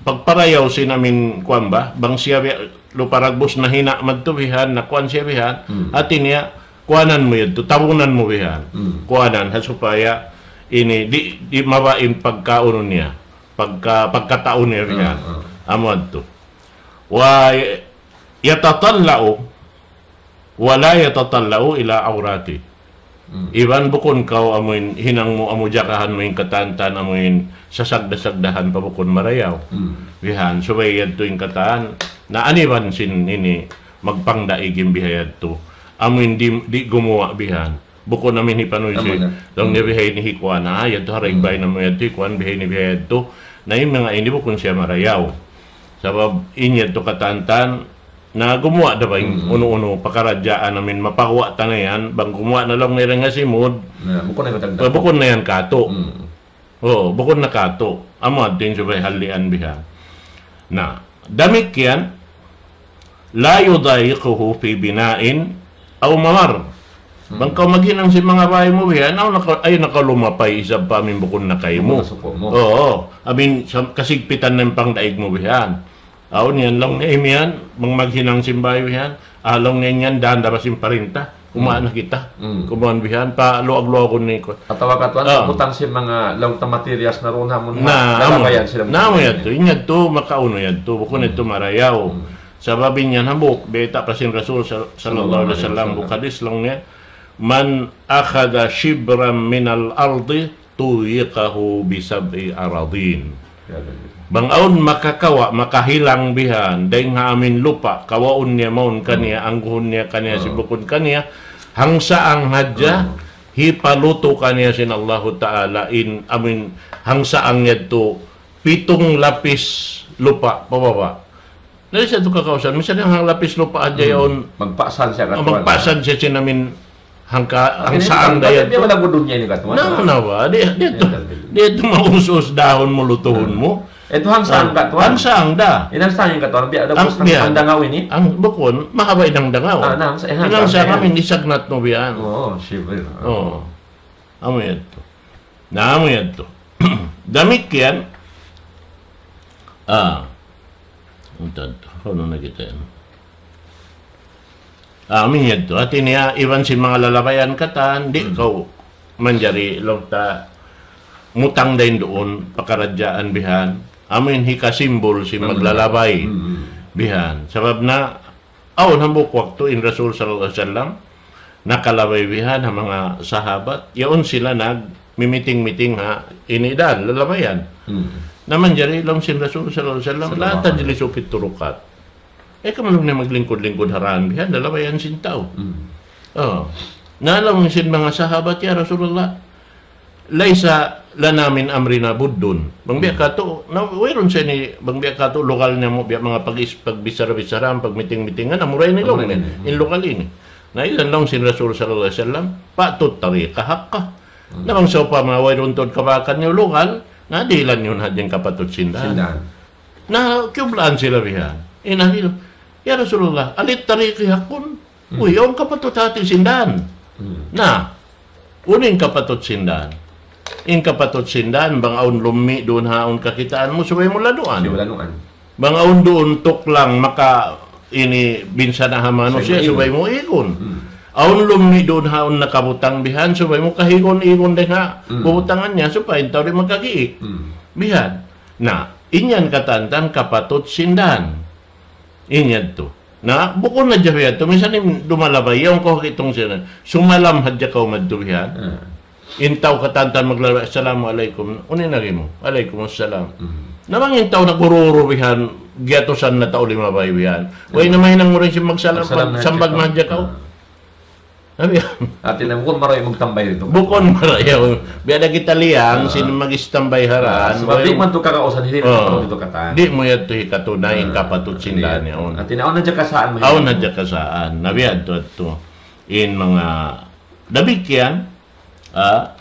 pagparayaw sin amu in kuwan ba? Bang siya bi-, lupa ragbus nahina' madtu bihan, nakuwan siya bihan. Hmm. Hati niya, kuwanan mu yadtu, tabunan mu bihan. Hmm. Kuwanan, ha supaya ini, di', di' mabaya' in pagkaunu niya. Pagka-, pagkatau niya bihan. Ah, ah. Amu yadtu. ويتطلع ولا يتطلع إلى عورته. Hmm. Iban bukun kaw amu in hinang mu, amu jagahan mu in katan-katan, amu in sasagda-sagdahan pa bukun marayaw. Hmm. Bihan, subay yadtu in katan, na aniban sin ini magpangdaig in bihayadtu. Amu in di', di' gumuwa' bihan. Bukun amu in hipanuy si, amu na, laung niya bihaini hi kuwan, ah, yadtu ha raig bay namu' yadtu, hi kuwan bihaini bihayadtu. Na in manga ini bukun siya marayaw. Sabab in yadtu katan-katan, na gumuwa' da ba in, mm-mm, unu-unu, pakaradjaan amu in mapaguwa' ta na yan, bang gumuwa' na laung niya dayn ha simud. Na, bukun na yan katu'. Bukun na yan katu'. Mm. Oo, bukun na katu'. Amu yadtu in subay halian bihan. Na, damikkiyan, لا يضايقه في بناء أو ممر. Hmm. Bang kaw maghinang sin manga bay mu bihan, ayaw na kaw, ayaw na kaw lumapay isab pa amu in bukun na kaymu. Bukun na suku' mu. Oo, amu in sa-, kasigpitan na in pangdaig mu bihan. Awn yan, laung niya imiyan, bang maghinang sin bay bihan, ah, laung niya yan, dahan da ba sin parinta. Kumawa' na kita. Mm. Kumawa' bihan, paluwag-luwagun niya ku. Atawa katuan, ah, butang sin manga laung ta materials na duun ha mun. Na, na, amu, labayan sila. Na, amu yadtu, in yadtu, makaunu yadtu, bukun yadtu marayaw. Mm. Sabab in yan hambuuk, bayta' pa sin Rasul sal-, sallallahu alayhi wasallam, hambuuk hadis laung niya, من أخذ شبرا من الأرض طوقه بسبع أراضين. Ya, ya, ya. Bang awn makakawa', makahilang bihan, dayng ha amin lupa', kawaun niya mawn kaniya, angguhun niya kaniya, sibukun kaniya, hangsaang hadja, hipalutu' kaniya sin Allahu Ta'ala in amin hangsaang yadtu pitung lapis lupa' pababa'. Na di' sa tu kakausan, misan in hang lapis lupa' hadja yaun, magpasan siya katuan. Magpasan siya sin amin hangka, hangsaang da yadtu. Biya' malagu dunya ini katuan. Na, na ba? Di', di' tu, di' tu maus-us dahun mu, lutuhun mu. Itu hangsaang katuan. Hangsaang da. In hangsaang katuan, biya' da hangdangaw ini. Bukun, mahaba' in hangdangaw. In hangsaang amin isagnat mu biya' yan. Oo, siyempre. Oo. Amu yadtu. Na, amu yadtu. Damikkiyan, ah, untan tu, unu na kita yan. Ah, amu yadtu. Hati niya, iban sin manga lalabayan katan, di' kaw manjari laung ta mutang dayn duun, pakaradjaan bihan. Amu in hikasimbul sin maglalabay bihan. Sabab na, awn hambuuk waktu in Rasul sallallahu alayhi wasallam, nakalabay bihan ha manga sahabat, yaun sila nagmimiting-miting ha ini dan, lalabayan. Na manjari laung sin Rasul sallallahu alayhi wasallam, لا تجلسوا في الطرقات. Eh, kamu laung niya maglingkud-lingkud ha daan bihan, lalabayan sin tau. Oh. Na laung sin manga sahabat, "Ya Rasulullah, ليس لنا من أمرنا بد." Bang biya' katu', na, wayruun sa ini, bang biya' katu', lugal niya mu, biya' manga pag-, pagbichara-bicharaan, pagmiting-mitingan, amura ini laung niya, in lugal ini. Na iyan laung sin Rasul sallallahu alayhi wasallam, فأتوا الطريق حقها. Na bang sawpama wayruun tuud kabakan niyu lugal, na dihilan niyu na hadja in kapatut sin daan. Na kiyublaan sila bihan. Ina nila, "Ya Rasulullah, ألللطريق حق؟" Uy, awn kapatut hati sin daan. Na, unu in kapatut sin daan? In kapatut sin daan, bang awn lummi' duun ha awn kakitaan mu, subay mu lanuan. Bang awn duun tuklang maka ini binsana ha manusiya', subay mu igun. Awn lummi' duun ha awn nakabutang bihan, subay mu kahigun-igun dayn ha bubutangan niya, supaya in tau di' makagiik. Bihan. Na, in yan katan-katan kapatut sin daan. In yadtu. Na, bukun na hadja biya' yadtu. Misan in dumalabay, yaun kaw hitung siya na. Sumalam hadja kaw madtu bihan. In tau katan-katan maglalabay, "Assalamu alaykum." Unu in agi mu? "Alaykum assalam." Na bang in tau nag-uru-uru bihan, giyatusan na tau limabay bihan. Way na mahinang mu rin siya magsalam, magsambag na hadja kaw. Hati niya, bukun marayaw magtambay didtu. Bukun marayaw. Biya' da kita liyang, sin mag-istambay ha daan. Sabab di' man tu kakausan, di' mu yadtu hikatunay in kapatut sin daan yaun. Hati niya, awn hadja kasaan. Awn hadja kasaan. Na biya' yadtu, yadtu. In manga damikkiyan, ah,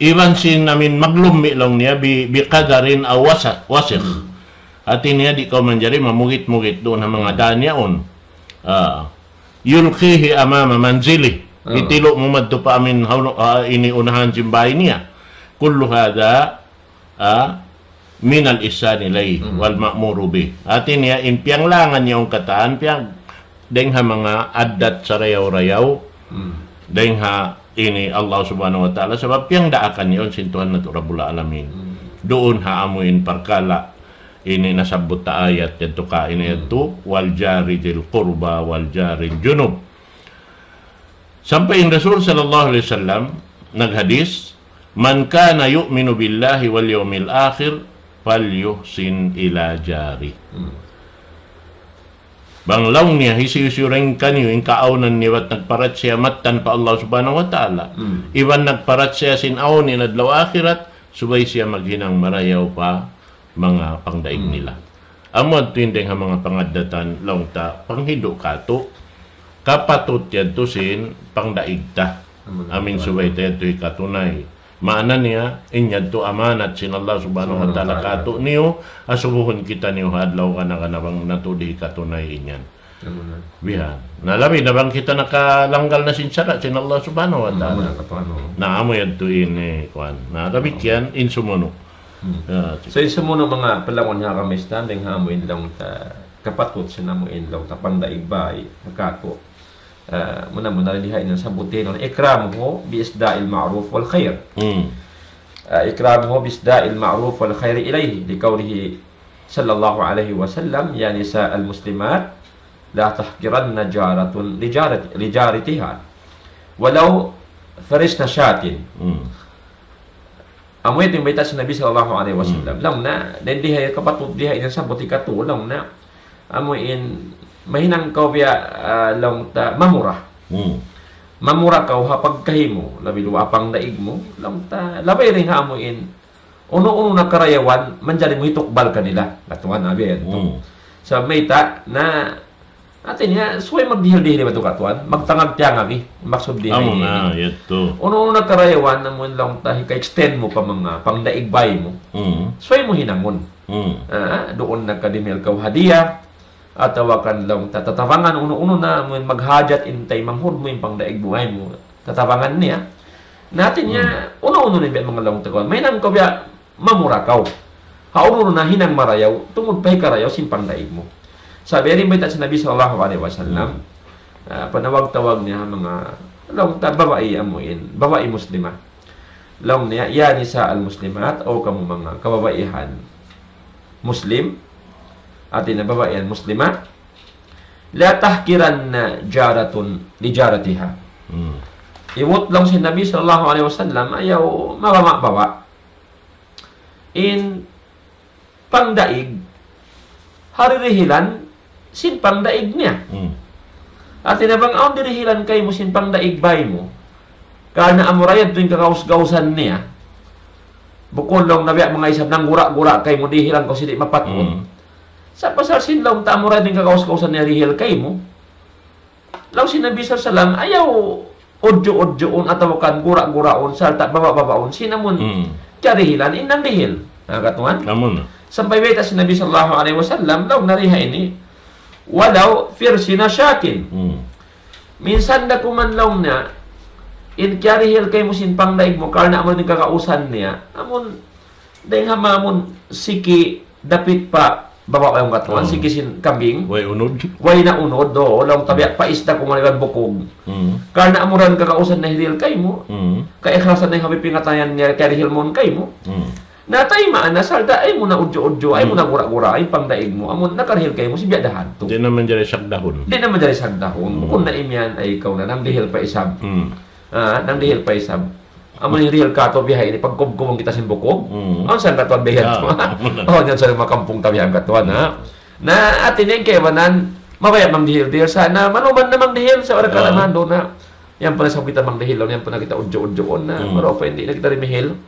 iban sin amin maglummi' laung niya bi, بقدر أو وسع. Hati niya di' kaw manjari mamugit-mugit duun ha manga daan yaun. Ah, يلقيه أمام منزله. Hitilu' mu madtu pa amin hawnu, ah, ini unahan sin bāy niya. كل هذا, ah, من الإحسان إليه والمأمور به. Hati niya in piyanglangan niya yaun katan, piyang-, dayng ha manga addat sarayaw-rayaw, dayng ha ini Allah Subhanahu wa Ta'ala, sabab piyangdaakan yaun sin Tuhan natu' Rabbul Alamin. Duun ha amu in parkala' ini nasabbut ta ayat yadtu kaina yadtu, والجار ذي القربى والجار الجنب. Sampay in Rasul sallallahu alayhi wasallam naghadis, من كان يؤمن بالله واليوم الآخر فليحسن إلى جاره. Bang laung niya, hisiyu-siyu dayn kaniyu in kaawnan niya bat nagparachaya mattan pa Allah Subhanahu wa Ta'ala, iban nagparachaya sin awn in adlaw akhirat, subay siya maghinang marayaw pa manga pangdaig nila. Amu yadtu in dayng ha manga pangaddatan laung ta panghindu' katu', kapatut yadtu sin pangdaig ta. Amin subay ta yadtu hikatunay. Maana niya, in yadtu amanat sin Allah Subhanahu wa Ta'ala katu'niyu, asubuhun kitaniyu ha adlaw kana-kana bang natu' di' hikatunay in yan. Bihan. Na labi na bang kita nakalanggal na sin sara' sin Allah Subhanahu wa Ta'ala. Na amu yadtu ini, kuwan. Na damikkiyan in sumunu'. So, in sumunu' manga palawan ha kamistan, dayng ha amu in laung ta kapatut sin amu in laung ta pangdaig bay, ha katu'. Ah, muna-muna di ha in sabutin, إكرامه بإسداء المعروف والخير. Ah, إكرامه بإسداء المعروف والخير إليه، لقوله صلى الله عليه وسلم: يا نساء المسلمات، لا تحقرن جارة لجارة-، لجارتها ولو فرشن شاة. Amu yadtu in bayta' sin Nabi sallallahu alayhi wasallam. Hmm. Laung niya, dayn di ha kapatut di ha in sabbut hikatu, laung niya, amu in, mahinang kaw biya', ah, laung ta, mamura. Hmm. Mamura kaw ha pagkahi mu, labi luwa pangdaig mu, laung ta, labay dayn ha amu in, unu-unu na karayawan, manjari mu hitukbal kanila. Katuan, abi yan tu. Hmm. Sa' mayta', na, hati niya, subay magdihil-dihil ba tu katuan? Magtangag-tiyangag, eh. Maksud di Amu ini. Na, yadtu. Unu-unu na karayawan, amu in laung ta, hika-extend mu pa manga pangdaig bay mu. Hmm. Subay mu hinangun. Hmm. Ah, duun na ka dimihil kaw hadiya, atawa kan laung ta, tatabangan unu-unu na, amu in maghajat in taymanghud mu, in pangdaig buhay mu, tatabangan niya. Na hati niya, Hmm. unu-unu na biya' manga laung ta kaw. Mahinang kaw biya' mamura kaw. Ha unu-unu na hinang marayaw, tungud pa hikarayaw sin pangdaig mu. Sabab yari in bayta' sin Nabi sallallahu alayhi wasallam, Hmm. ah, panawag-tawag niya ha manga, laung ta babai amu in, babai Muslima. Laung niya, "Ya nisa al-muslimat, O kamu manga kababaihan Muslim," hati niya babaihan Muslima, "la tahkiranna jaratun li jaratiha." Hmm. Iwut laung sin Nabi sallallahu alayhi wasallam, ayaw mababa'-baba' in pangdaig ha dirihilan sin pangdaig niya. Hmm. Hati niya bang awn dirihilan kaymu sin pangdaig bay mu, karna' amura yadtu in kagaus-gausan niya. Bukun laung niya biya' manga isab nanggura-gura kaymu dihilan kaw sin di' mapatut. Hmm. Sa' pasal sin laung ta amura yadtu in kagaus-gausan niya dihil kaymu. Laung sin Nabi sallallahu alayhi wasallam, ayaw udju-udjuun atawa kan gura-guraun, sarta' baba'-babaun, sin amun Hmm. kiyarihilan, in nangdihil. Na, katuan? Amun. Sampay bayta' sin Nabi sallallahu alayhi wasallam, laung niya di ha ini, "Walaw firsina syatin." Hmm. Minsan da kuman laung niya, in kiyarihil kaymu sin pangdaig mu, karna' amun in kagausan niya, amun Dayng ha manga amun siki dapit pa babaw, ayaw katuan, Hmm. siki sin kambing. Way unud. Way na unud, do, laung ta biya' pa isda kuman iban bukug. Hmm. Karna' amura in kagausan na hirihil kaymu. Hmm. Kaikhlasan na in ha pingatayan niya kiyarihil mawn kaymu. Hmm. Na taymaan na sarta', ayaw mu na udju-udju, ayaw mu Hmm. na gura-gura, in pangdaig mu. Amun nakarihil kaymu, sin biya' da hadtu. Di' na manjari sagdahun. Di' na manjari sagdahun. Hmm. Bukun na imiyan, ay ikaw na, nangdihil pa isab. Hmm. Ah, nangdihil pa isab. Amun hirihil katu' biya' ha ini, pagkubkubun kita sin bukug. Mm. Awn sa katuan biya' Ah, yan. Awn yan sa manga kampung ta biya' yan katuan, ha? Na, hati niya in kaibanan, mabaya' mangdihil-dihil. Sa' na, manuman na mangdihil, sa' wala' Ah. kalaman duun na. Yan pa na sa kita mangdihil, yan pa na kita udju-udjuun na. Mm. Maraw pa hindi na kita dimihil.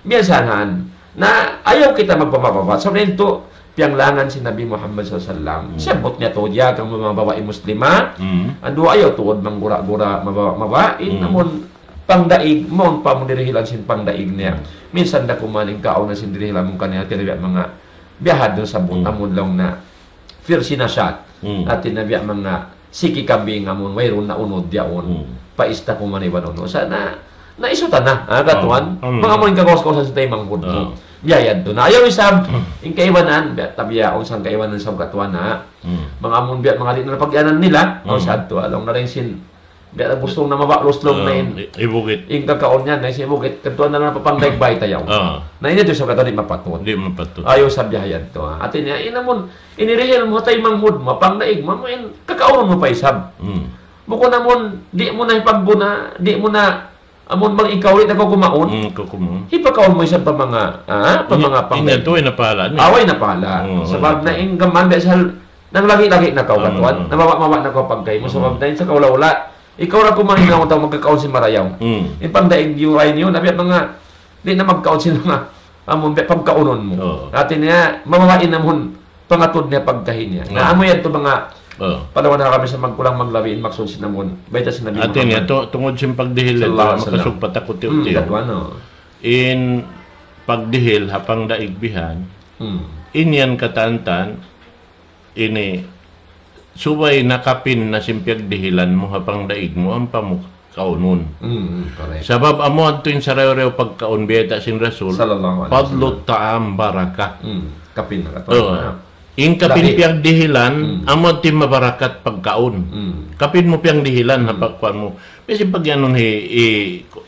Biyasahan. Na ayaw kita magpamababa. Sa' yadtu, piyanglangan sin Nabi Muhammad sallallahu alayhi wasallam. Hmm. Siyabut niya tuud, "Ya kamu manga babai Muslima." Hmm. Andu' ayaw tuud manggura-gura, mababa'-babain, Hmm. amun pangdaig, mawn pa amun dirihilan sin pangdaig niya. Hmm. Minsan da kuman in kaun na sin dirihilan mu kaniya, hati niya biya' manga, biya' hadtu sabut, Hmm. amun laung na, firsi na shat. Hmm. Hati niya biya' manga, siki kambing amun wayruun na unud yaun. Hmm. Pa isda kuman iban unu. Sa' na, na isutan na, ah, katuan. Hmm. Manga amun kagaus-gausan sin taymanghud mu. Ah. Biya' yadtu na. Ayaw isab, Hmm. in kaibanan, biya' tabiya, unsang kaibanan isab katuan na. Hmm. Manga amun biya' manga di' na pag-iyanan nila, Hmm. awn sa' tu, laung na rin sin, biya' na gusto na mabaklos laung na Ah, in. i-, ibugit. In kakaun niya, na sin ibugit, katuan na lang papangdaig bay tayaw. Ah. Na ini tu isab katuan di' mapatut. Di' mapatut. Ayaw isab biya' yadtu, ah. Hati niya, in amun, in hirihil mu ha taymanghud mu, pangdaig mu, amu in kakaun mu pa isab. Hmm. Bukun amun, di' mu na hipagbuna, di' mu na, amun bang ikaw, di' na kaw kumaun. Hmm, kaw kumaun. Hipakaun mu isab pa manga, ah, pa Ini-, manga ini pangdaig. Tu, way na pahala niya. Ah, way na pahala. Hmm, sabab hmm. Na in gaman, biya' sa' nanglagi-lagi na kaw, Ah, katuan. Hmm. Namaba'-maba' na kaw pagkahi mu. Hmm. Sabab na in sa kaula-ula, ikaw ra kumaun na tau magkakaun sin marayaw. Hmm. In pangdaig niyu, ay niyu, na biya' manga, di' na magkaun sin manga, amun biya' pagkaunun mu. Oo. Hati niya, mababain amun pangatud niya pagkahi niya. Na Ah. amu yadtu manga, Oo. palawan na kami sa magkulang maglabi in maksud sin amun. Bayta' sin Nabi Hati niya, Muhammad. Tu-, tungud sin pagdihil, Sallallahu alayhi wasallam. Makasugpat aku tiyu-tiyu. Hmm, katuan, no. In pagdihil, ha pangdaig bihan, Hmm. in yan katantan, ini, subay na kapin na sin piyagdihilan mu ha pangdaig mu, ampa mu kaunun. Mm, mm, correct. Sabab amu yadtu in sarayaw-rayaw pagkaun biyayta' sin Rasul, Sallallahu alayhi wasallam. Fadlu ta'am baraka. Mm, kapin na katu'. Oo. Na. In kapin Lahi. Piyagdihilan, Mm. amu yadtu in mabarakat pagkaun. Mm. Kapin mu piyagdihilan, ha Mm. pagkuan mu. Bisan pag-iyanun hi, hi,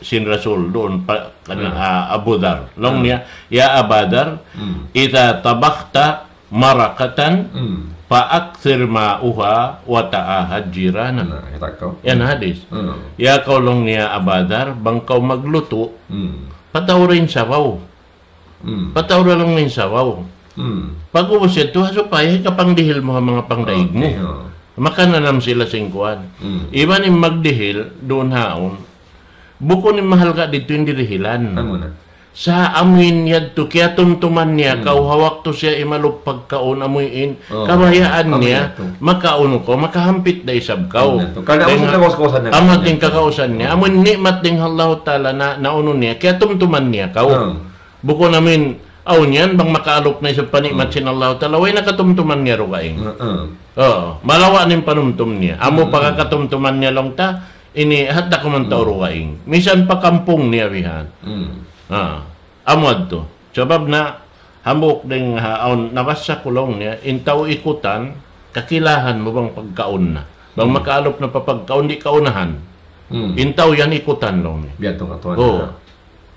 sin Rasul duun pa, kan, Mm. ah, Abu Dhar. Laung Mm. niya, "Ya Aba Dhar, Mm. idha tabakhta maraqatan, Mm. fa akthir ma'aha wa ta'ahad jiranaka." Na, kita' kaw. Yan hadis. Mm. Ya kaw laung niya Aba Dhar, bang kaw maglutu', Mm. patauri in sabaw. Hmm. Pataura laung niya in sabaw. Hmm. Pag'ubus yadtu, ha supaya hikapangdihil mu ha manga pangdaig mu. Okay, oo. Makananam sila sin kuwan. Hmm. Iban in magdihil, duun haun. Bukun in mahalga' didtu in dihilan. Amu na. Sa' amuin yadtu, kiyatumtuman niya, hmm, kaw ha waktu siya imalup pagkaun, amuin, oo, kabayaan niya, kabayaan niya, makaunu kaw, makahampit da isab kaw. Amu na. Karna' amu sin kagausan niya. Amu sin kagausan niya. Amuin ni'mat dayn ha Allahu Ta'ala na, naunu niya, kiyatumtuman niya kaw. Oo. Bukun amuin, awn yan, bang makaalup na isab pa ni'mat, hmm, sin Allahu Ta'ala, way na katumtuman niya dugaing. Oo. Oo. Malawa' na in panumtum niya. Amu, hmm, pagkakatumtuman niya laung ta, ini, hat da kuman tau, hmm, dugaing. Misan pa kampung niya bihan. Hmm. Ah, amu yadtu. Sabab na, hambuuk dayn ha, awn nabasa ku laung niya, in tau ikutan, kakilahan mu bang pagkaun na. Bang, hmm, makaalup na pa pagkaun, di' kaunahan. Hmm. In tau yan ikutan laung niya. Biya' tu katuan. Oo.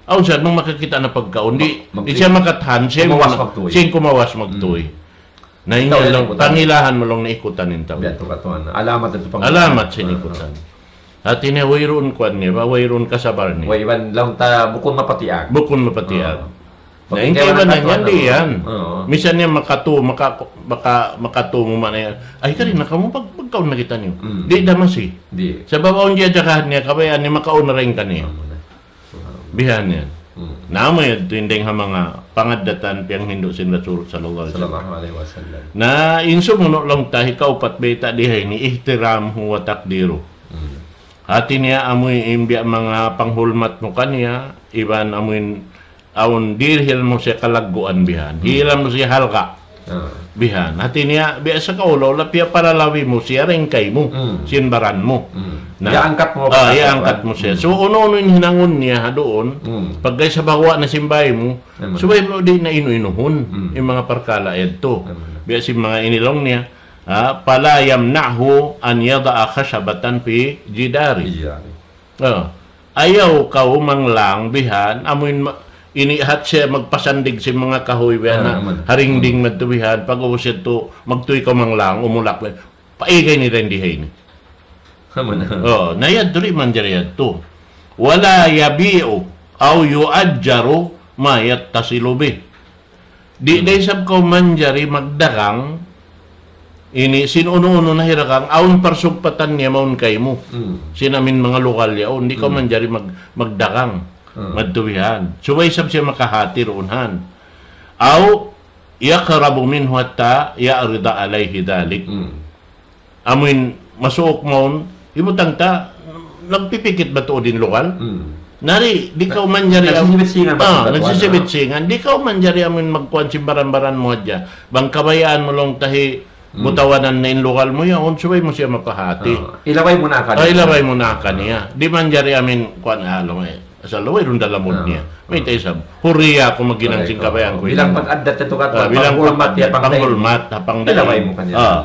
Awn sa bang makakita' na pagkaun, di', mag-, di' siya makatahan, siya kumawas magtuy. Siya kumawas magtuy. Hmm. Na in tau yan laung, ikutan. Pangilahan mu laung na ikutan in tau. Biya' tu katuan. Alamat yadtu pang-, alamat sin, ah, ikutan. Hati niya, wayruun kuwan niya, ba, wayruun kasabar niya. Way, iban laung ta, bukun mapatiag. Bukun mapatiag. Oo. Na in kaibanan yan, di' yan. Oo. Misan niya makatu-, maka-, maka-, makatumu man yan. Ay, kari na kamu, pag-, pagkaun na kitaniyu. Mm. Di' da masi. Di'. Sabab awn diyajagahan niya, kabayaan niya makaun na dayn kaniya. Amu na. Bihan yan. Mm. Na amu yadtu in dayn ha manga pangaddatan piyanghindu' sin Rasul sallallahu alayhi wasallam. Sallallahu alayhi wasallam. Na in sumunu' laung ta, hikaupat bayta' di ha ini, ihtiramuhu wa taqdiruhu. Mm. Hati niya amuin biya' manga panghulmat mu kaniya, iban amuin awn dihil mu siya kalagguan bihan. Hmm. Dihil mu siya halga'. Ah. Bihan. Hati niya, biya' sa kaulaw, lapiya palalawi mu siya, ringkay mu, hmm, sin baran mu. Hmm. Na, iyaangkat mu, ah, iyaangkat mu siya. Hmm. So, unu-unu in hinangun niya ha duun, hmm, pagka sa bawa na sin bay mu, amu na, subay mu di' na inu-inuhun, hmm, in manga parkala' yadtu. Amu na. Biya' sin manga ini laung niya, ah, فلا يمنعه أن يضع خشبة في جداره. Iya. Ah. Ayaw kaw manglang bihan, amuin ma-, ini hat siya magpasandig sin manga kahuy bihan, ah, na, amu na, ha dingding, hmm, madtu bihan, pag'ubus yadtu, magtuy kaw manglang, umulak bihan. Paigay nila in di ha ini. Amu na. Oh, na yadtu di' manjari yadtu. ولا يبيع أو يؤجر ما يتصل به. Di', hmm, da isab kaw manjari magdagang, ini sin unu-unu na hiragang, awn parsugpatan niya mawn kaymu. Hmm. Sin amin manga lugal yaun, di' kaw, hmm, manjari mag-, magdagang. Hmm. Madtu bihan. Subay isab siya makahati duun han. أو يقرب منه حتى يعرض عليه ذلك. Hmm. Amuin masuuk mawn, hibutang ta, nagpipikit ba tuud in lugal? Hmm. Na di', di' kaw manjari, nagsisibit-singan ba, ah, tuud, nagsisibit-, ah, singan. Di' kaw manjari amuin magkuan sin baran-baran mu hadja. Bang kabayaan mu laung ta hi, hmm, butawanan na in lugal mu yaun, subay mu siya mapahati. Ah, ilabay mu na kaniya. Ah, ilabay mu na kaniya. Di' manjari amuin kuan, ah, laung, eh. Asal wayruun da lamud niya. Ah. Mayta' isab. Huriya aku maghinang sin kabayaan ku. Bilang pag-addat yadtu ka, ah, bilang panghulmat, pag-addat, ya, pangday. Panghulmat, ha pangday. Ilabay mu kaniya. Ah.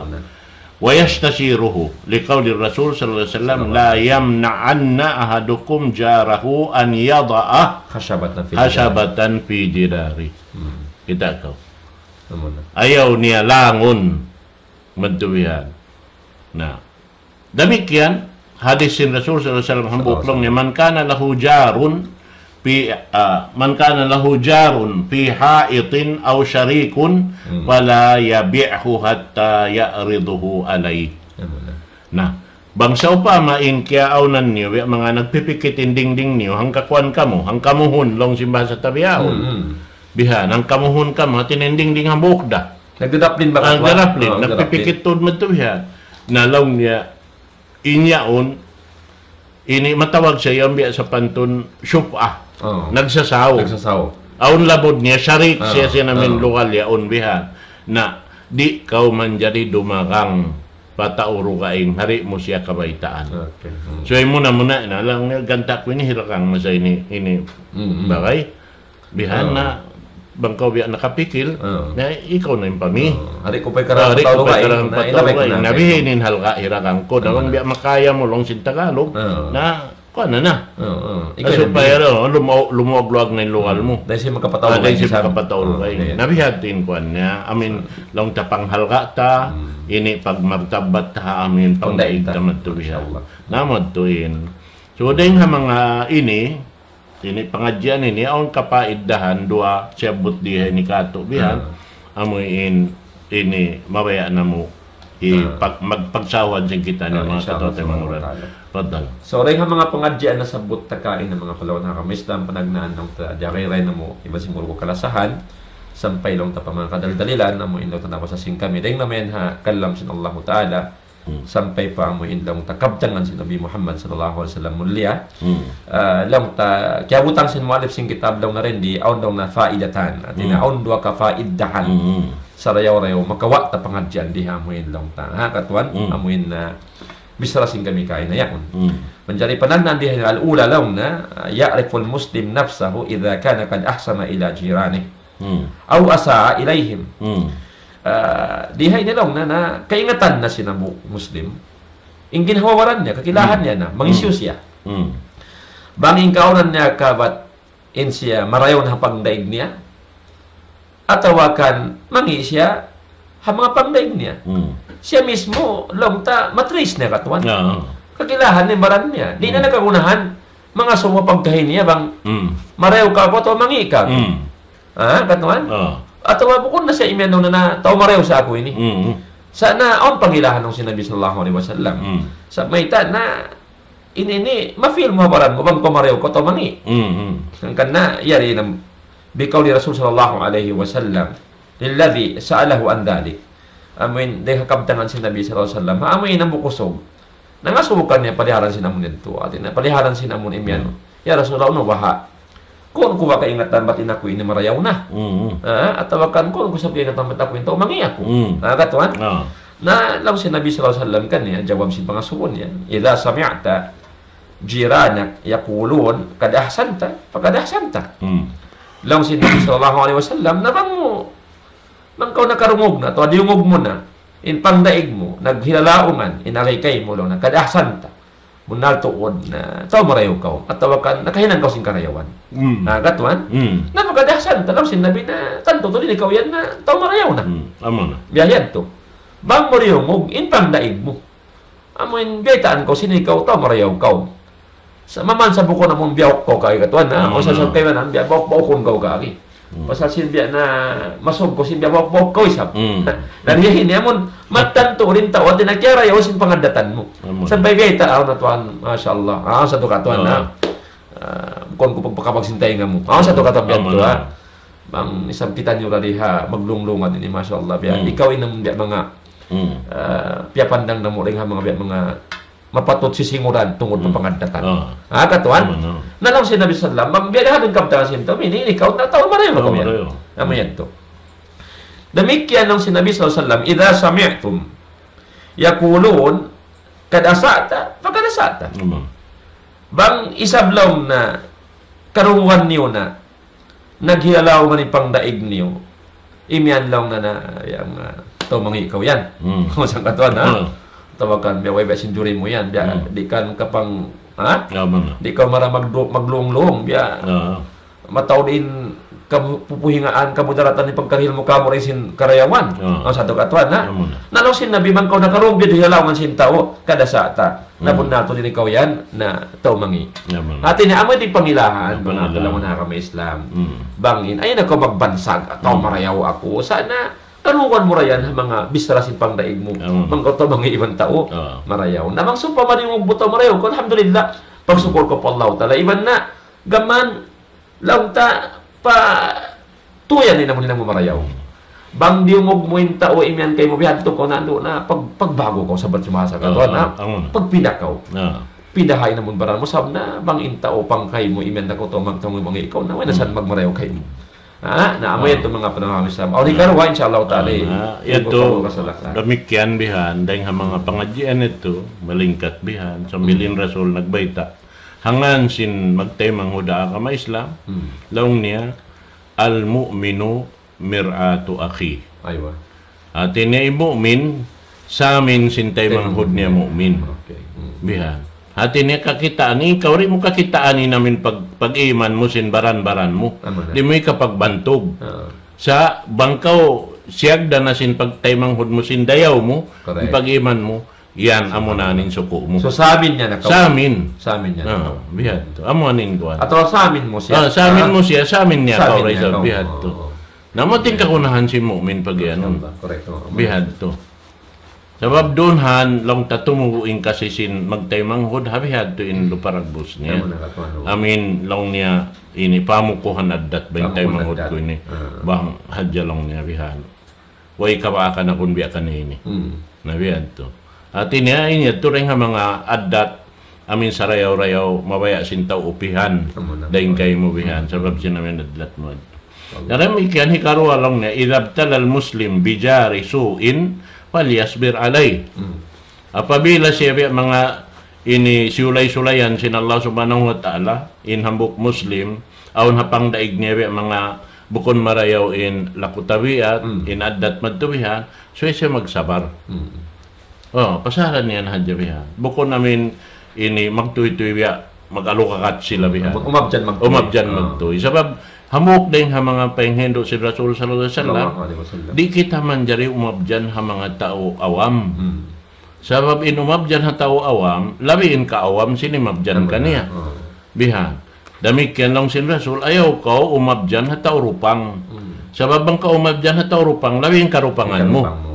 ويستشيره لقول الرسول صلى الله عليه وسلم: لا يمنعن أحدكم جاره أن يضع خشبة في جداره. خشبة في جداره. Hmm. Kita' kaw. Amu na. Ayaw niya langun. Madtu bihan. Na. Damikkiyan, hadis sin Rasul sallallahu alayhi wasallam, hambuuk laung niya, من كان له جار في، ah, من كان له جار في حائط أو شريك، hmm, فلا يبعه حتى يعرضه عليه. Amu na. Na, bang sawpama in kiyaawnan niyu, biya' manga nagpipikit in dingding niyu, hangkakuan kamu, hangkamuhun, laung sin bahasa ta bihaun. Hmm, hmm. Bihan, hangkamuhun kamu, hati niya in dingding hambuuk da. Nagdadaplin ba? Ah, nagdadaplin. Oh, nagdadaplin. Nagpipikit tuud madtu bihan. Na laung niya, in yaun, ini matawag siya yan biya' sapantun shuf'ah. Oh. Nagsasaw. Nagsasaw. Awn labud niya, sharik siya, ah, sin amin lugal yaun bihan. Na, di' kaw manjari dumagang pa tau dugaing, di' mu siya kabaytaan. Okay. Hmm. So, in muna-muna na laung niya, ganta' ku ini hiragang masa ini, ini, mm, bagay. Bihan na, bang kaw biya' nakapikil, na ikaw na in pami. Oh, di' ku pa hikaragang pa tau dugaing, na ilabay ku na. Na bihan in halga' hiragang ku, na bang biya' makaya mu laung sin Tagalog, na, kuwan na na. Oo, oo. Ikaw na supaya, lumaw-, lumuwag-luwag na in lugal mu. Dahil siya makapatau dugaing. Ah, dahil siya makapatau dugaing. Na bihan in kuwan niya, amin, laung ta panghalga' ta, ini pagmartabat ta, amin, pangdaig ta madtu bihan. Masha Allah. Na madtu in. So, dayng ha manga ini, ini pangadjian ini, awn kapaidahan duwa siyabbut di ha ini katu' bihan. Ah. Amu in, ini mabaya' namu' i Ah. pag-, magpagsawad sin kita ni Ah, manga insha Allah, kataw-taymanghuran. Taala. Tafaddal. So, dayn ha manga pangadjian nasabbut ta kaina, manga palangga' ha agama Islam, panagnaan laung ta, jari-jari namu', iban sin muruk kalasahan, sampay laung ta pa manga kadal-dalilan, amu in laung ta nabasa sin kami, dayn ha manga kalam sin Allahu Ta'ala, Hmm. sampay pa amu in laung ta kabtangan sin Nabi Muhammad sallallahu alayhi wasallam mulia. Hmm. Ah, laung ta, kiyabutang sin muallif sin kitab laung na rin di, awn laung na faidatan. Hati niya, Hmm. awn duwa kapaidahan. Hmm. Sarayaw-rayaw, makawa' ta pangadjian di ha amu in laung ta. Ha, katuan? Hmm. Amu in, ah, bichara sin kami kaina yaun. Hmm. Manjari panagnaan di ha al-ula laung na, ah, يعرف المسلم نفسه إذا كان قد أحسن إلى جيرانه Hmm. أو أساء إليهم. Hmm. Ah, di ha ini laung na, na kaingatan na sin hambuuk Muslim. In ginhawa-baran niya, kakilahan Hmm. niya na, mangisiyu Hmm. siya. Hmm. Bang in kaunan niya kabat in siya marayaw na ha pangdaig niya, atawa kan mangi' siya ha manga pangdaig niya. Hmm. Siya mismo, laung ta, matrace niya katuan. Ah. Kakilahan niya in baran niya. Di na Hmm. nakagunahan, mangasubu pagkahi niya bang Hmm. marayaw ka aku atawa mangi' ka aku. Hmm. Ah, katuan? Ah. Atawa bukun na siya imiyan na, na tau marayaw sa aku ini. Mm. Sa' na awn pangilahan laung sin Nabi sallallahu alayhi wasallam. Mm. Sa' mayta' na ini, ini, ma-feel mu ha baran mu bang kaw marayaw kaw atawa mangi'. Mm, mm. Hangkan na, yari na, بقول رسول صلى الله عليه وسلم للذي سأله عن ذلك. Amu in, dayn ha kabtangan sin Nabi sallallahu alayhi wasallam. Ha, amu in hambuuk kusug. Nangasubu kaniya paliharan sin amun yadtu. Hati niya, paliharan sin amun imiyan. Hmm. Ya Rasulullah, unu baha'? Ku'un ku ba kaingatan bat in aku ini marayaw na? Hmm. Ah, atawa kan ku'un ku sa kaingatan bat aku in tau mangi' aku? Hmm. Ah, katuan? Ah. Na, laung sin Nabi sallallahu alayhi wasallam kaniya, jawab sin pangasubu niya, إذا سمعت جيرانك يقولون قد أحسنت فقد أحسنت. Hmm. Laung sin Nabi sallallahu alayhi wasallam, na bang mu, bang kaw nakarungug na, atawa diyungug mu na, in pangdaig mu, naghilalaungan, in agay kaymu laung na, قد أحسنت. Bunnal tuud na, tau marayaw kaw. Atawa kan, nakahinang kaw sin karayawan. Mm. Ah, katuan? Mm. Na قد أحسنت, laung sin Nabi na, tantu tuud in ikaw yan na, tau marayaw na. Mm. Amu na. Biya' yan tu. Bang mu diyungug, in pangdaig mu. Amu in biyaytaan kaw sin ikaw, tau marayaw kaw. Sa' maman sa' bukun amun biyauk kaw kari katuan, ha? Mm. O sa' sa' kaibanan, biya' bauk-baukun kaw kari. Mm. Pasal sin biya' na masug kaw sin biya' bauk-bauk kaw isab. Mm. Na, na di ini amun, matantu in tau, hati niya kiyarayaw sin pangaddatan mu. Amu. Sampay biyayta', aw na tuwan, masha Allah. Aw sa' tu katuan, ha? Ah. Ah, bukun ku pagpakabag sin taynga mu. Aw sa' tu katuan, biya' tu, ha? Amu na. Bang isab kitaniyu ra di ha, maglunglungan ini, masha Allah, biya'. Mm. Ikaw in biya' manga Mm. Ah, piyapandang namu' dayn ha manga biya' manga mapatut sisinguran tungud pa Mm. pangaddatan. Ah. Ah, katuan? Amu na. Na laung sin Nabi sallam, bang biya' da ha kabtangan sin tau, ini, ini kaw na tau marayaw na kaw yan. Tau marayaw. Amu yan tu. Damikkiyan laung sin Nabi sallallahu alayhi wasallam, إذا سمعتم يقولون قد أسأت فقد أسأت. Amu. Bang isab laung na karungugan niyu na, naghilalaungan in pangdaig niyu. Imiyan laung na na, yan, ah, tau mangi' kaw yan. Hmm. Kung saan katuan, ha? Hmm. Tawakan, biya' way biya' sin juri mu yan. Biya', Hmm. di' kan kapang, ha? Ya, benar. Di' kaw mara magdu-, maglunglung, biya'. Ya. Mataud in kabu-, pupuhingaan, kamudaratan in pagkarihil mu kamu rin sin karayawan. Ya. Aw sa' tu katuan, ha? Ya, benar. Na laung sin Nabi, bang kaw nakarungug biya' dihil ha laungan sin tau, قد أسأت. Na Hmm. bunnal tuud in ikaw yan, na tau mangi'. Ya, benar. Hati niya, amu in pangilahan, Ya, manga benar. Palamun ha agama Islam. Hmm. Bang in, ayaw na kaw magbansag, tau Hmm. marayaw aku. Sa' na, karungugan mu ra yan, ha manga bichara sin pangdaig mu. Ya, benar. Bang kaw tau mangi' iban tau, Ah. marayaw. Na bang sawpama diyungug mu tau marayaw kaw, alhamdulillah. Pagsukul kaw pa Allah Ta'ala. Iban na, gam mayan, laung ta, pa, tuyan in amun hinang mu marayaw. Bang diyungug mu in tau imiyan kaymu bihadtu kaw na, andu' na, pag-, pagbagu kaw sabat sumasa ka, Ah, tuwan, ah, ha? Amu na. Pagpinda kaw. Ah. Pindaha in amun baran mu, sabab na, bang in tau pangkay mu, imiyan na kaw tau mag-, tau mangi' kaw, na, way na Hmm. sa' magmarayaw kaymu. Ha? Na, amu Ah. yan tu manga panagnaan sin Islam. Aw, Ah. hikaruwa, insha Allah Ta'ala, Ah, eh, na, yadtu, kaw kasalaka. Damikkiyan bihan, dayng ha manga pangadjian yadtu, malingkat bihan, sambil in Hmm. Rasul nagbayta'. Hangkan sin magtaymanghud ha agama Islam, Hmm. laung niya, المؤمن مرآة أخيه. Aywa. Hati niya in mu'min, samin sin taymanghud niya Taymanghud niya. Mu'min. Okay. Hmm. Bihan. Hati niya kakitaan, ikaw di' mu kakitaan in amin pag-, pag-iman mu sin baran-baran mu. Amu na. Di' mu ikapagbantug. Ah. Sa' bang kaw siyagda na sin pagtaymanghud mu sin dayaw mu, Correct. in pag-iman mu, Yan, amu na in suku' mu. So, samin niya na kaw. Samin. Samin niya na kaw. Ah, bihadtu. Amu na in kuwan. Atawa samin mu siya. Ah, samin mu siya, samin niya kaw, samin niya kaw. Bihadtu. Oo. Na amu in kagunahan sin mu'min pag-iyanun. Correct, oo. Bihadtu. Sabab duun han, laung ta tumubu' in kasi sin magtaymanghud, ha bihadtu in luparagbus niya. Amu na katuan, oo. Amin, laung niya, ini pamukuhan addat ba in taymanghud ku ini. Ah. Bang hadja laung niya bihan. Way kabaakan aku biya' kaniya ini. Hmm. Na bihadtu. Hati niya, ini yadtu dayn ha manga addat, amin sarayaw-rayaw, mabaya' sin tau upihan. Amu na. Dayn kaymu bihan, sabab sin amin addat mu. Amu. Na damikkiyan hikaruwa laung niya, إذا ابتلى المسلم بجار سوء فليصبر عليه. Hmm. Apabila siya biya' manga ini siyulay-sulayan sin Allah Subhanahu wa Ta'ala, in hambuuk Muslim, awn ha pangdaig niya biya' manga bukun marayaw in laku tabiat, hmm, in addat madtu bihan, subay siya magsabar. Hmm. Oh, pasalan niya na hadja bihan. Bukun amin ini magtuytuy biya', mag-alukakat sila bihan. Umabjan magtuytuy. Umabjan magtuytuy. Sabab, hambuuk dayn ha manga panghindu' sin Rasul sallallahu alayhi wasallam, sallallahu alayhi wasallam, di' kita manjari umabjan ha manga tau awam. Hmm. Sabab in umabjan ha tau awam, labi in kaawam sin umabjan kaniya. Oh. Bihan. Damikkiyan laung sin Rasul, ayaw kaw umabjan ha tau rupang. Hmm. Sabab bang kaw umabjan ha tau rupang, labi in karupangan mu. Karupangan mu.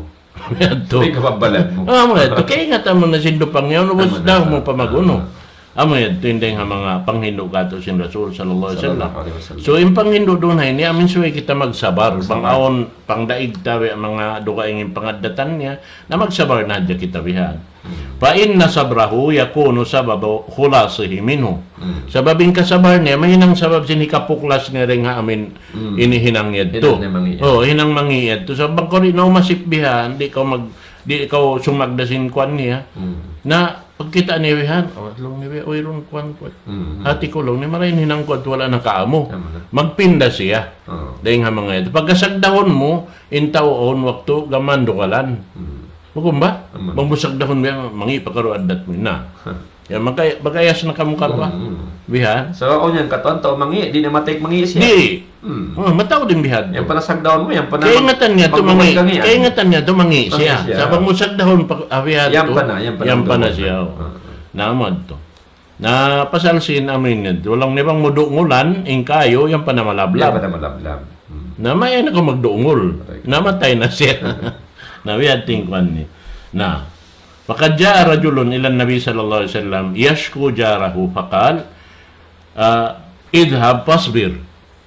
Yadtu. Labi in kababalan mu. Ah, amu yadtu. Kaingatan mu na sin rupang niya, ubus daw mu pa mag-unu. Ah. Amu yadtu in dayn ha manga panghindu' katu' sin Rasul sallallahu alayhi wasallam. Sallallahu alayhi wasallam. So, in panghindu' duun ha ini, amin subay kita magsabar. Magsabar. Bang awn pangdaig ta biya' manga dugaing in pangaddatan niya, na magsabar na hadja kita bihan. Hmm. فإن صبره يكون سبب خلاصه منه. Hmm. Sabab in kasabar niya, mahinang sabab sin hikapuklas niya dayn ha amin, hmm, ini hinang yadtu. Hinang niya mangi' yadtu. Oh, hinang mangi' yadtu. Sabab bang kaw di' na umasip bihan, di' kaw mag-, di' kaw sumagda sin kuwan niya. Hmm. Na pagkita' niya bihan, oh, laung niya bihan, "Uy, duun kuwan, kuwan. Hmm. Hati ku," laung niya, "marayaw in hinang ku, wala' na kaamu." Tama na. Magpinda siya. Oh. Dayn ha manga yadtu. Pagkasagdahun mu, in tau awn waktu gam mandugalan. Hmm. Hukum ba? Aman. Bang mu sagdahun biya', mangi' pa karu addat mu na. Huh. Ya, magay-, magayas na kamu karuwa. Hmm. Bihan. So, awn yan katan tau mangi', di' na matay mangi' siya. Di'. Hmm. Oh, mataud in bihan tu. Yan pa na sagdahun mu, yan pa na kaingatan niya tu mangi'. Kaingatan niya tu mangi' siya. Mangi' siya. Sa' bang mu sagdahun pa, ah, bihan tu, yan pa na, yan pa na siya. Ah, ah. Na, amu yadtu. Na pasal sin amin yan. Laung niya bang mu dungulan, in kayu, yan pa na malablab. Yan pa na malablab. Hmm. Na mayan na kaw magdungul. Correct. Namatay na siya. Na, biya' ha yan in kuwan niya. Na, فقد جاء رجل إلى النبي صلى الله عليه وسلم يشكو جاره فقال، ah, اذهب فاصبر.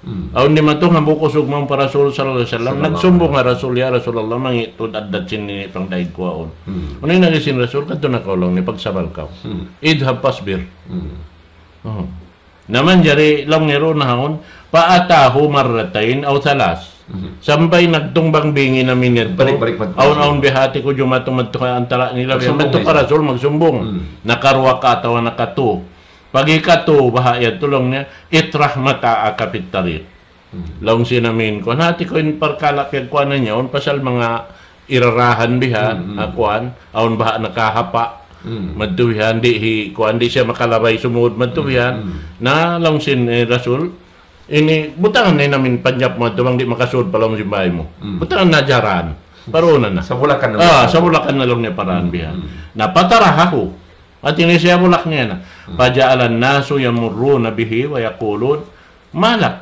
Hmm. Awn dimatung hambuuk usug mawn pa Rasul sallallahu alayhi wasallam. Sallallahu alayhi wasallam. Nagsumbung ha Rasul, "Ya Rasulullah, mangi' tuud addat sin ini pangdaig ku yaun." Hmm. Unu in agi sin Rasul, "Kadtu na kaw," laung niya, "pagsabar kaw." Hmm. اذهب فاصبر. Hmm. Oh. Na manjari laung niya duun ha yaun, فأتاه مرتين أو ثلاث. Hmm. Sampay nagtungbang bingi na minit tu. Balik-balik, balik-balik. Awn-awn bihati ku jumatu madtu ha antara nila. Magsumbung biya' madtu pa Rasul magsumbung. Hmm. Nakaruwa ka atawa nakatu. Pag-ikatu, baha' yadtu laung niya, اطرح متاعك في الطريق. Hmm. Laung sin amin, kuwan, hati ku in parkala' piyagkuwanan niya, awn pasal manga irarahan bihan, hmm, hmm, ha kuwan, awn baha' nakahapa', hmm, madtu bihan, di' hi, kuwan, di' siya makalabay sumud, madtu, hmm, bihan. Hmm. Na, laung sin, eh, Rasul, ini, butangan na in amin panyap mu, adtu bang di' makasud pa lawm sin bāy mu. Hmm. Butangan na ha jaran. Parunan na. Sabulakan na. Ah, sabulakan na laung niya pa dān, hmm, bihan. Hmm. Na, فطرحه. Hati niya siya bulak niya na. Hmm. فجعل الناس يمرون به ويقولون: ما لك؟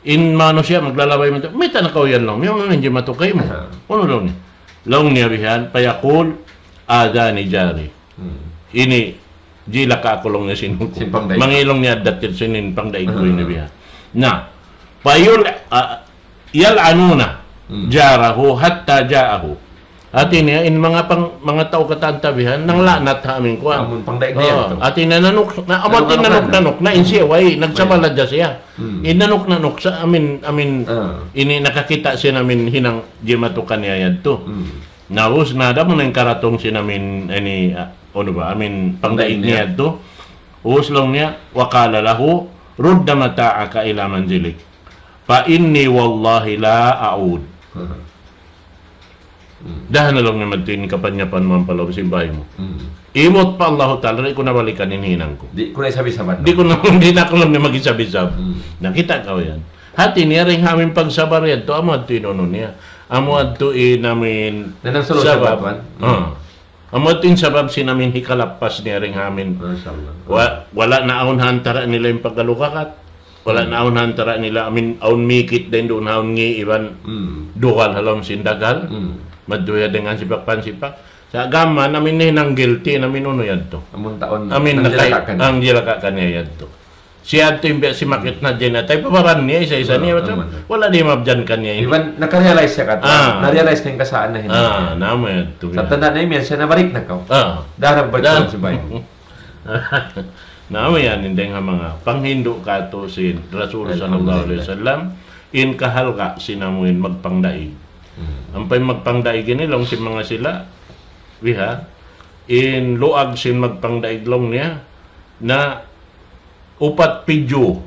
In manusiya' maglalabay madtu, "Mayta' na kaw yan?" laung. "Yan na in jimatu kaymu." Aha. Unu laung niya? Laung niya bihan, فيقول: آذاني جاري. Hmm. Ini, jilaka aku laung niya sin, sin pangdaig. Mangi' laung niya addat sin pangdaig ku ini, aha, bihan. Na, فيل-، ah, يلعنون، hmm, جاره حتى جاءه. Hati niya, in manga pang-, manga tau katan ta bihan, nangla'nat ha amin kuwan. Amun pangdaig niya. Oh, hati niya nanuk-, na, amun nanuk-nanuk na, in siya, way, nagsabal hadja siya. Hmm. In nanuk-nanuk sa amin, amin, ah, ini nakakita' siya na amin hinang jimatu kaniya yadtu. Hmm. Na, ubus na, da mu na in karatung sin amin, ini, ah, unu ba, amin pangdaig niya yadtu. Ubus laung niya, وقال له: رد متاعك إلى منزلك. فإني والله لا أعود. Hmm. Dahan na laung niya madtu in kapanyapan mu ampa lawm sin bāy mu. Hmm. Imut pa Allahu Ta'ala, di' ku na balikan in hinang ku. Di' ku na isab-isaban. Di' ku na, di' na aku laung niya mag-isab-isab. Hmm. Nakita' kaw yan. Hati niya dayn ha amin pagsabar yadtu, amu yadtu in unu niya. Amu yadtu in amin sabab. Nanang solution, Tuan. Ah. Amu yadtu in sabab sin amin hikalappas niya dayn ha amin. Masha Allah. Wa-, wala' na awn ha antara' nila in pagkalukakat. Wala' na awn ha antara' nila amin awn mikit dayn duun ha awn ngi' iban dugal ha lawm sin dagal. Madtu ya dayn ha sipak-pansipak. Sa' gām amin nahinang guilty, amin unu yadtu. Amun taun Amin nakalaka' kaniya. Ang jilaka' kaniya yadtu. Siya yadtu in biya' simakit na dyan na. Tay pabaran niya, isa-isa niya. Aman. Wala' di' mabjan kaniya ini. Iban nakarealize siya katu'. Na-realize niya in kasaan na hinang. Na, amu yadtu. Sa' tanda' na imiyan siya, nabalik na kaw. Dara balik na kaw. Na, amu yan, in dayn ha manga panghindu' katu' sin Rasul sallallahu alayhi wasallam, in kahalga' sin amuin magpangdaig. Ampa in magpangdaig ini, laung sin manga sila, biha, in luag sin magpangdaig laung niya, na upat pidju.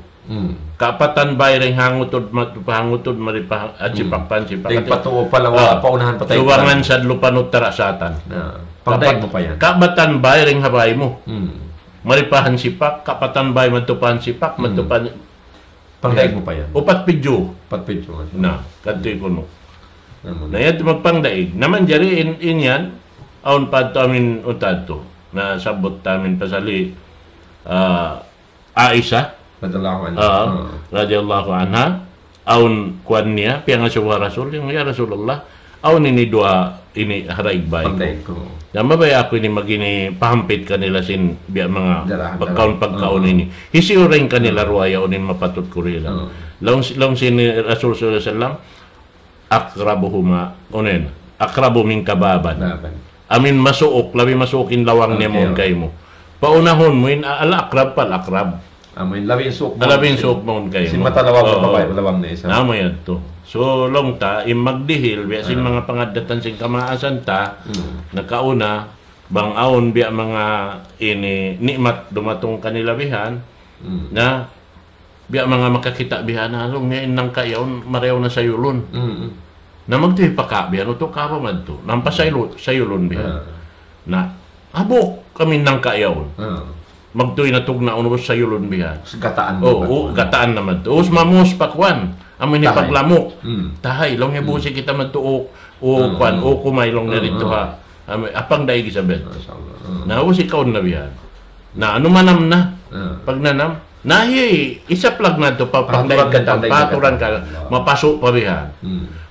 Kaapatan bay dayn ha hangutud, mat-, pa hangutud, mari pa, at sipak-pansipak. Dayn patuo pa lawa, paunahan pa taypan. Subangan sadlupan uttara satan. Pangdaig mu pa yan. Kaapatan bay dayn ha bay mu. Mari pa hansipak, kaapatan bay madtu pa hansipak, madtu pa Pangdaig mu pa yan. Upat pidju. Upat pidju. Na, kadtu kunu'. Na, yadtu magpangdaig. Na manjari in, in yan, awn pa yadtu amin untad tu. Na sabut ta amin pasal hi, ah, Aisha. Radiyallahu anha. Radiyallahu anha. Awn kuwan niya, piyangasubu ha Rasul, laung, "Ya Rasulullah, awn ini duwa ini ha daig bay ku." Pangdaig ku. Na mabaya' aku ini mag-ini pahampit kanila sin biya' manga pagkaun-pagkaun ini. Hisiyu dayn kanila duwa yaun in mapatut ku dihil. Laung, laung sin Rasul sallallahu alayhi wasallam, "Aqrabuhuma," unu yan, "aqrabu minka baban." Amin masuuk, labi masuuk in lawang niya mawn kaymu. Paunahun mu in al-aqrab fal-aqrab. Amu in labi in suuk mawn kaymu. Sin mata lawang, babai lawang na isa. Amu yadtu. So, laung ta, in magdihil, biya' sin manga pangaddatan sin kamaasan ta, nakauna, bang awn biya' manga ini ni'mat dumatung kanila bihan, na biya' manga makakita' bihan, laung niya in nangka' yaun, marayaw na sayulun. Na magtuy pa ka bihan, utu' ka ba madtu. Nampa saylu-, sayulun bihan. Na, abuk kami nangka' yaun. Magtuy na tugnaun ubus sayulun bihan. Gataan na madtu. Ubus mamus pa kuwan. Amu ini paglamuk. Tahay, laung niya busi kita madtu, o, o kuwan, o kumay laung niya didtu ha. Amu, apang daig isab yan. Na, ubus ikaw na bihan. Na, anu manam na? Pagnanam. Na, hi, isab lag na tu, pa-, pagdaig katan, paturan ka, mapasu' pa bihan.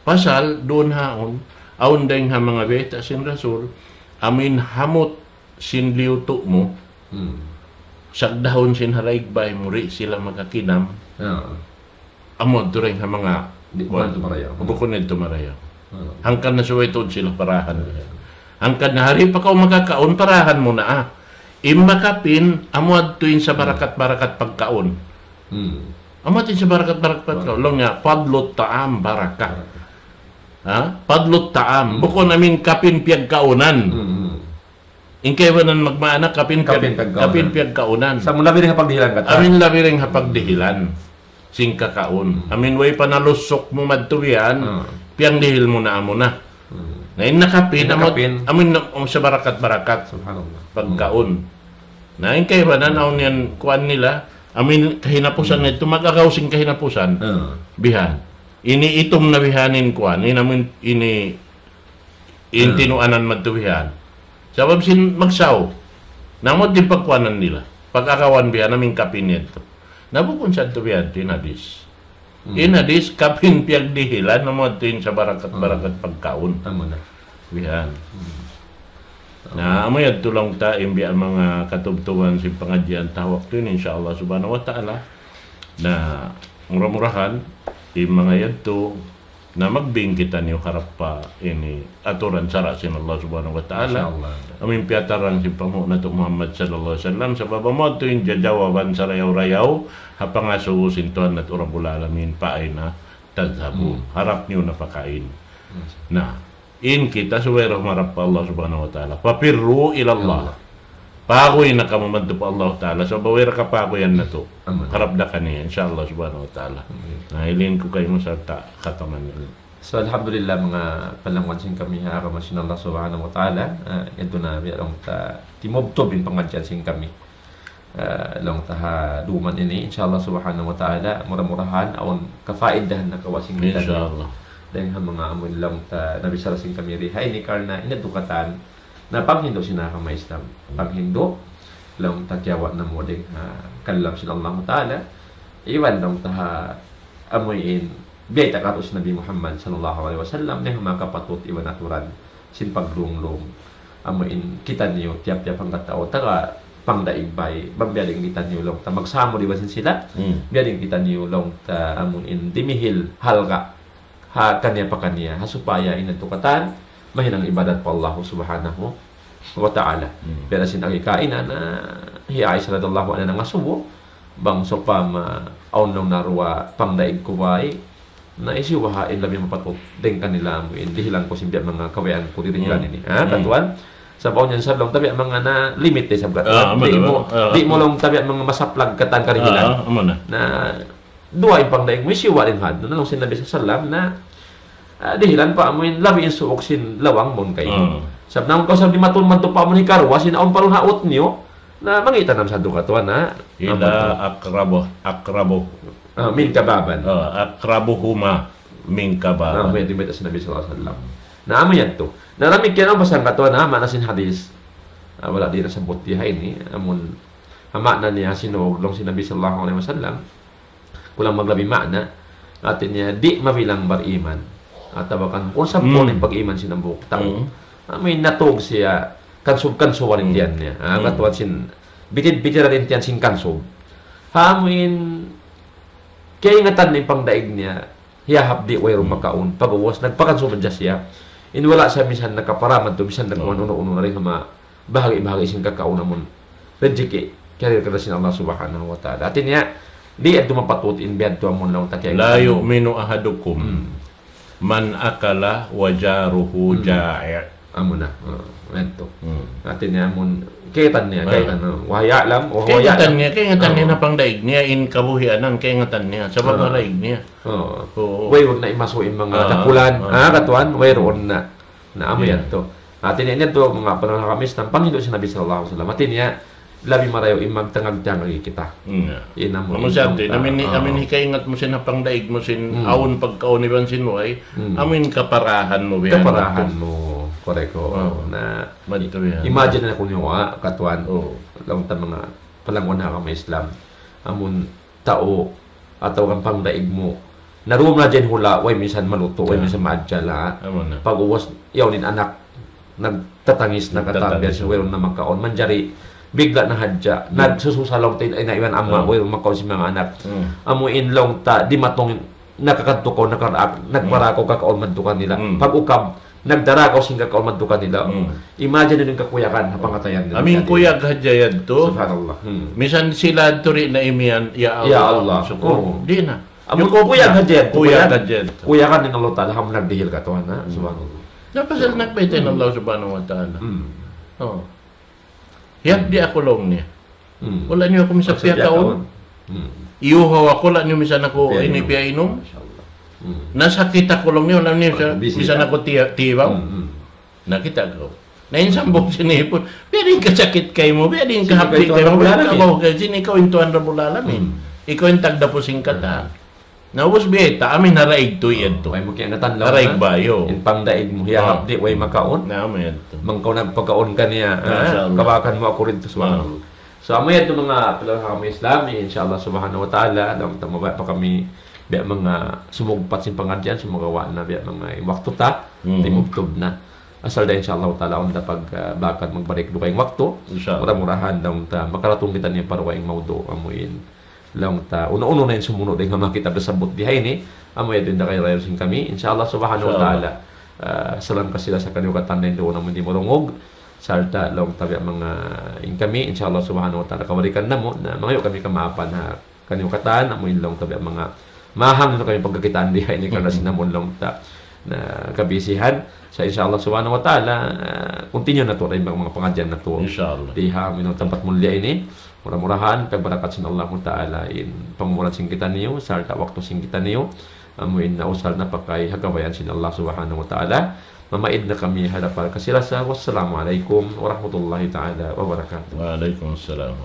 Pasal, duun haun, awn dayn ha manga bayta' sin Rasul, amin hamut sin liyutu' mu, sagdahun sin ha daig bay mu, di' sila makakinam. Amu yadtu dayn ha manga, di' man tu marayaw. Bukun yadtu marayaw. Hangkan na subay tuud sila parahan. Hangkan na hari pa kaw makakaun, parahan mu na, ah. In makapin, amu yadtu in sabarakat-barakat pagkaun. Amu yadtu in sabarakat-barakat pagkaun. Laung niya, fadlut ta'am barakah. Ha? Fadlut ta'am. Bukun amin kapin piyagkaunan. In kaibanan magmaana kapin piyag-, kapin piyagkaunan. Sa' amu in labi dayn ha pagdihilan katan. Amu in labi dayn ha pagdihilan sin kakaun. Amu in way pa nalusuk mu madtu bihan, piyangdihil mu na amu na. Na in nakapin, amu in na-, um, sabarakat-barakat. Subhanallah. Pagkaun. Na in kaibanan, awn yan kuwan nila, amu in kahinapusan na yadtu, mag-agaw sin kahinapusan. Bihan. Ini itum na bihan in kuwan, in amu in, ini in tinuanan madtu bihan. Sabab sin magsaw. Na amu yadtu in pagkuwanan nila. Pag-agawan bihan amu in kapin yadtu. Na bukun sadtu bihan yadtu in hadis. In hadis kapin piyagdihilan, amu yadtu in sabarakat-barakat pagkaun. Amu na. Bihan. Na, amu yadtu laung ta, in biya' manga katubtuban sin pangadjian ta waktu ini, insya Allah subhanahu wa ta'ala. Na, mura-murahan, in manga yadtu, na magbing kitaniyu harap pa ini aturan sara' sin Allah Subhanahu wa Ta'ala. Insya Allah. Amu in piyatarang sin panghu' natu' Muhammad sallallahu alayhi wasallam, sabab amu yadtu in jajawaban sarayaw-rayaw ha pangasubu sin Tuhan natu' Rabbul Alamin, فأين تذهبون. Hmm. Harap niyu na pa kain. Yes. Na, in kita subay da humarap pa Allah Subhanahu wa Ta'ala. ففروا إلى الله. Allah. Paguy na kamu madtu pa Allah Ta'ala. Sabab way da kapaguyan natu'. Amin. Harap da kaniya, insya Allah Subhanahu wa Ta'ala. Amin. Na, hiling ku kaymu sarta' kataman. So, alhamdulillah, manga palangwan sin kami ha agama sin Allah Subhanahu wa Ta'ala. Ah, yadtu na, biya' laung ta, timubtub in pangadjian sin kami. Ah, laung ta ha duman ini, insya Allah Subhanahu wa Ta'ala, mura-murahan, awn kafaidahan na kawa' sin kita. Insya Allah. Dayn ha manga amun laung ta, nabichara sin kami di ha ini karna', in yadtu katan, Na panghindu' sin agama Islam. Panghindu', laung ta kiyawa' namu' dayn ha kalam sin Allahu Ta'ala. Iban laung ta ha amuin, biyayta' katu' sin Nabi Muhammad sallallahu alayhi wasallam, na ha manga kapatut iban aturan sin pagdunglung. Amuin kitaniyu, tiyap-tiyap hangka tau, taga pangdaig bay, bang biya' diin kitaniyu laung ta magsamud iban sin sila, Hmm. biya' diin kitaniyu laung ta amuin dimihil halga'. Ha kaniya pa kaniya, ha supaya in yadtu katan, mahinang ibadat pa Allah Subhanahu wa Ta'ala. Hmm. Biya' na sin agi kaina na, hi Aisha radiyallahu anha nangasubu, bang sawpama awn laung niya duwa pangdaig ku bay, na hisiyu baha' in labi mapatut dayn kanila amuin dihilan ku sin biya' manga kabayaan ku dihilan Hmm. ini. Ha, Hmm. katuan? Sabab awn yan sab laung ta biya' manga na limit da isab katuan. Ah, amu Di' na, mu, ah, di' mu laung ta biya' manga masaplag katan karihilan. Ah, amu na. Na, duwa in pangdaig mu, hisiyu in had. Na laung sin Nabi sallallahu alayhi wasallam na, ah, dihilan pa amuin labi in suuk sin lawang mawn kaymu. Hmm. Sabab na kaw sab di' matun madtu pa amun hikaruwa, sin awn pa duun ha ut niyu, na mangi' ta na sadtu katuan na. Ila akrabu, akrabu. Ah, minka baban. Ah, akrabuhuma minka Ah, baban. May, may sin Nabi sallallahu alayhi wasallam. Na amu yadtu. Na damikkiyan amu pasal katuan na, maana sin hadis. Ah, wala' di' nasabbut di ha ini. Amun, ha maana niya sin laung sin Nabi sallallahu alayhi wasallam. Kulang maglabi maana, hati niya, di' mabilang bariman. Atawa kan, kung sampurna Hmm. in pag-iman sin hambuuk tau. Hmm. Amuin natug siya, kansub-kansuban in Hmm. tiyan niya. Ah, Hmm. katuan sin, bitid-bitiran in tiyan sin kansub. Amuin, kaingatan in pangdaig niya, hiyahapdi' wayruun Hmm. makaun. Pag'ubus, nagpakansub hadja siya. In wala' siya misan nakaparamad tu, misan nagkuman Oh. unu-unu na rin ha manga bahagi'-bahagi' sin kakaun amun rijiki', kiyari kanila sin Allah Subhanahu wa Ta'ala. Hati niya, di' yadtu mapatut in biya' yadtu amun laung ta kiyari. لا يؤمن أحدكم Hmm. من أكل وجاره Hmm. جائع. Amu na. Ah, yadtu. Hmm. Hati niya amun, kaingatan niya, Ah. kaingatan, ah. وهو يعلم، وهو Kaingatan يعلم. niya, kaingatan niya Ah. na pangdaig niya, in kabuhianan, kaingatan niya, sabab Ah. naraig niya. Ah. Oo. Way, wag na imasu in manga Ah. dakulan. Ah. Ah, katuan, wayruun na. Na amu Yeah. yadtu. Hati niya, ini yadtu manga panaw kami, sin panghindu' sin Nabi sallallahu alayhi wasallam. Hati niya, labi marayaw in magtangag-tangag kita. Hmm, yeah. In amu Amu in sa ati, tangag-tangag. amin, Ah. amin hikaingat mu sin ha pangdaig mu sin Hmm. awn pagkaun iban sin way, Hmm. amin kaparahan mu biya' Kaparahan yadtu. mu, korek, oo. Ah. Na, Madtu yan. imagine na kunu', ah, katuan. Oo. Laung ta manga palangwan ha agama Islam. Amun tau atawa kan pangdaig mu. Na duun na dyan hula', way misan malutu', way Yeah. misan maajal, ha. Amu na. Pag'ubus, yaun in anak, nagtatangis, nagtatangis. Nagtatambias, wayruun na makaun. Manjari, bigla na hadja, Yeah. nagsususa laung ta in ina' iban ama', Oh. wayruun makaun sin manga anak. Hmm. Amu in laung ta, dimatung, nakakadtu kaw, nakaraak, Hmm. nagpara kaw kakaun madtu kanila. Hmm. Pag-ukab, nagdara kaw sin kakaun madtu kanila. Hmm. Imagine niyu in kakuyagan ha pangatayan nila. Amin kuyag hadja yadtu. Subhanallah. Hmm. Misan sila yadtu di' na imiyan, "Ya Ya Allah, Allah. sukur." Oo. Di' na. Amun Yung kuyag hadja yadtu, kuyag kuyag. hadja yadtu. Kuyagan in Allah Ta'ala, amun nagdihil katuan, ha? Hmm. Subhanallah. Na pasal nagbayta' in Hmm. Allah Subhanahu wa Ta'ala. Hmm. Oh. Hiyapdi' aku laung niya. Hmm. Wala' niyu aku misan Maksud piyakaun. piyakaun. Hmm. Iyuhaw aku, wala' niyu misan aku Piyainum. ini piyainum. Masha Allah. Hmm. Nasakit aku laung niya, wala' niyu misan, Busy misan ka. aku tiya-, tiyabaw. Hmm, hmm. Nakita' kaw. Na in sambung sin ipun, biya' diin kasakit kaymu, biya' diin Sin kahapdi' ikaw in kaymu, Rabbul biya' Alamin. ikaw kay sin ikaw in Tuhan Rabbul Alamin. Hmm. Ikaw in tagdapu sin katan. Hmm. Na ubus biyayta', amin naraig tu yan tu. Way mu kiyaingatan laung, Naraig ha? ba, yo. In pangdaig mu, hiya Ah. hapdi', way makaun. Na, amu yan tu. Bang kaw nagpakaun kaniya, ha? Masha Allah. Kabakan mu aku rin tu, subhanallah. Ah. So, amu yan tu manga palaw ha agama Islam, insha Allah subhanahu wa ta'ala, laung ta mabaya' pa kami, biya' manga sumugpat sin pangadjian, sumagawa' na biya' manga waktu ta, Hmm. timubtub na. Asal da insha Allah ta'ala, awn da pag, ah, bakat magbalik dugaing waktu. Insha Allah. Mura-murahan laung ta, makaratung kita niya pa dugaing mawdu', amu in. Laung ta, unu-unu na in sumunu' dayn ha manga kitab nasabbut di ha ini, amu yadtu in da kay rayo sin kami, insha Allah subhanahu wa Insha Allah. ta'ala. Ah, salam kasi-lasa kaniyu katan dayn duun amun di' marungug, sarta' laung ta biya' manga in kami, insha Allah subhanahu wa ta'ala, kabalikan namu', na mangayu' kami kamaapan ha kaniyu katan, amu in laung ta biya' manga mahang na kami pagkakitaan di ha ini karna' sin amun laung ta na kabisihan. Sa' insha Allah subhanahu wa ta'ala, ah, continue natu' dayn manga pangadjian natu'. Insha Allah. Di ha amu in tampat mulliya ini. Mura-murahan, pagbarakat sin Allahu Ta'ala in pangumulan sin kitaniyu, sarta' waktu sin kitaniyu, amu in nausal na pa kay ha gabayan sin Allah Subhanahu wa Ta'ala. Mamaid na kami ha lapal kasi-lasa. Wassalamu alaykum warahmatullahi ta'ala wabarakatuh. Wa alaykum assalam.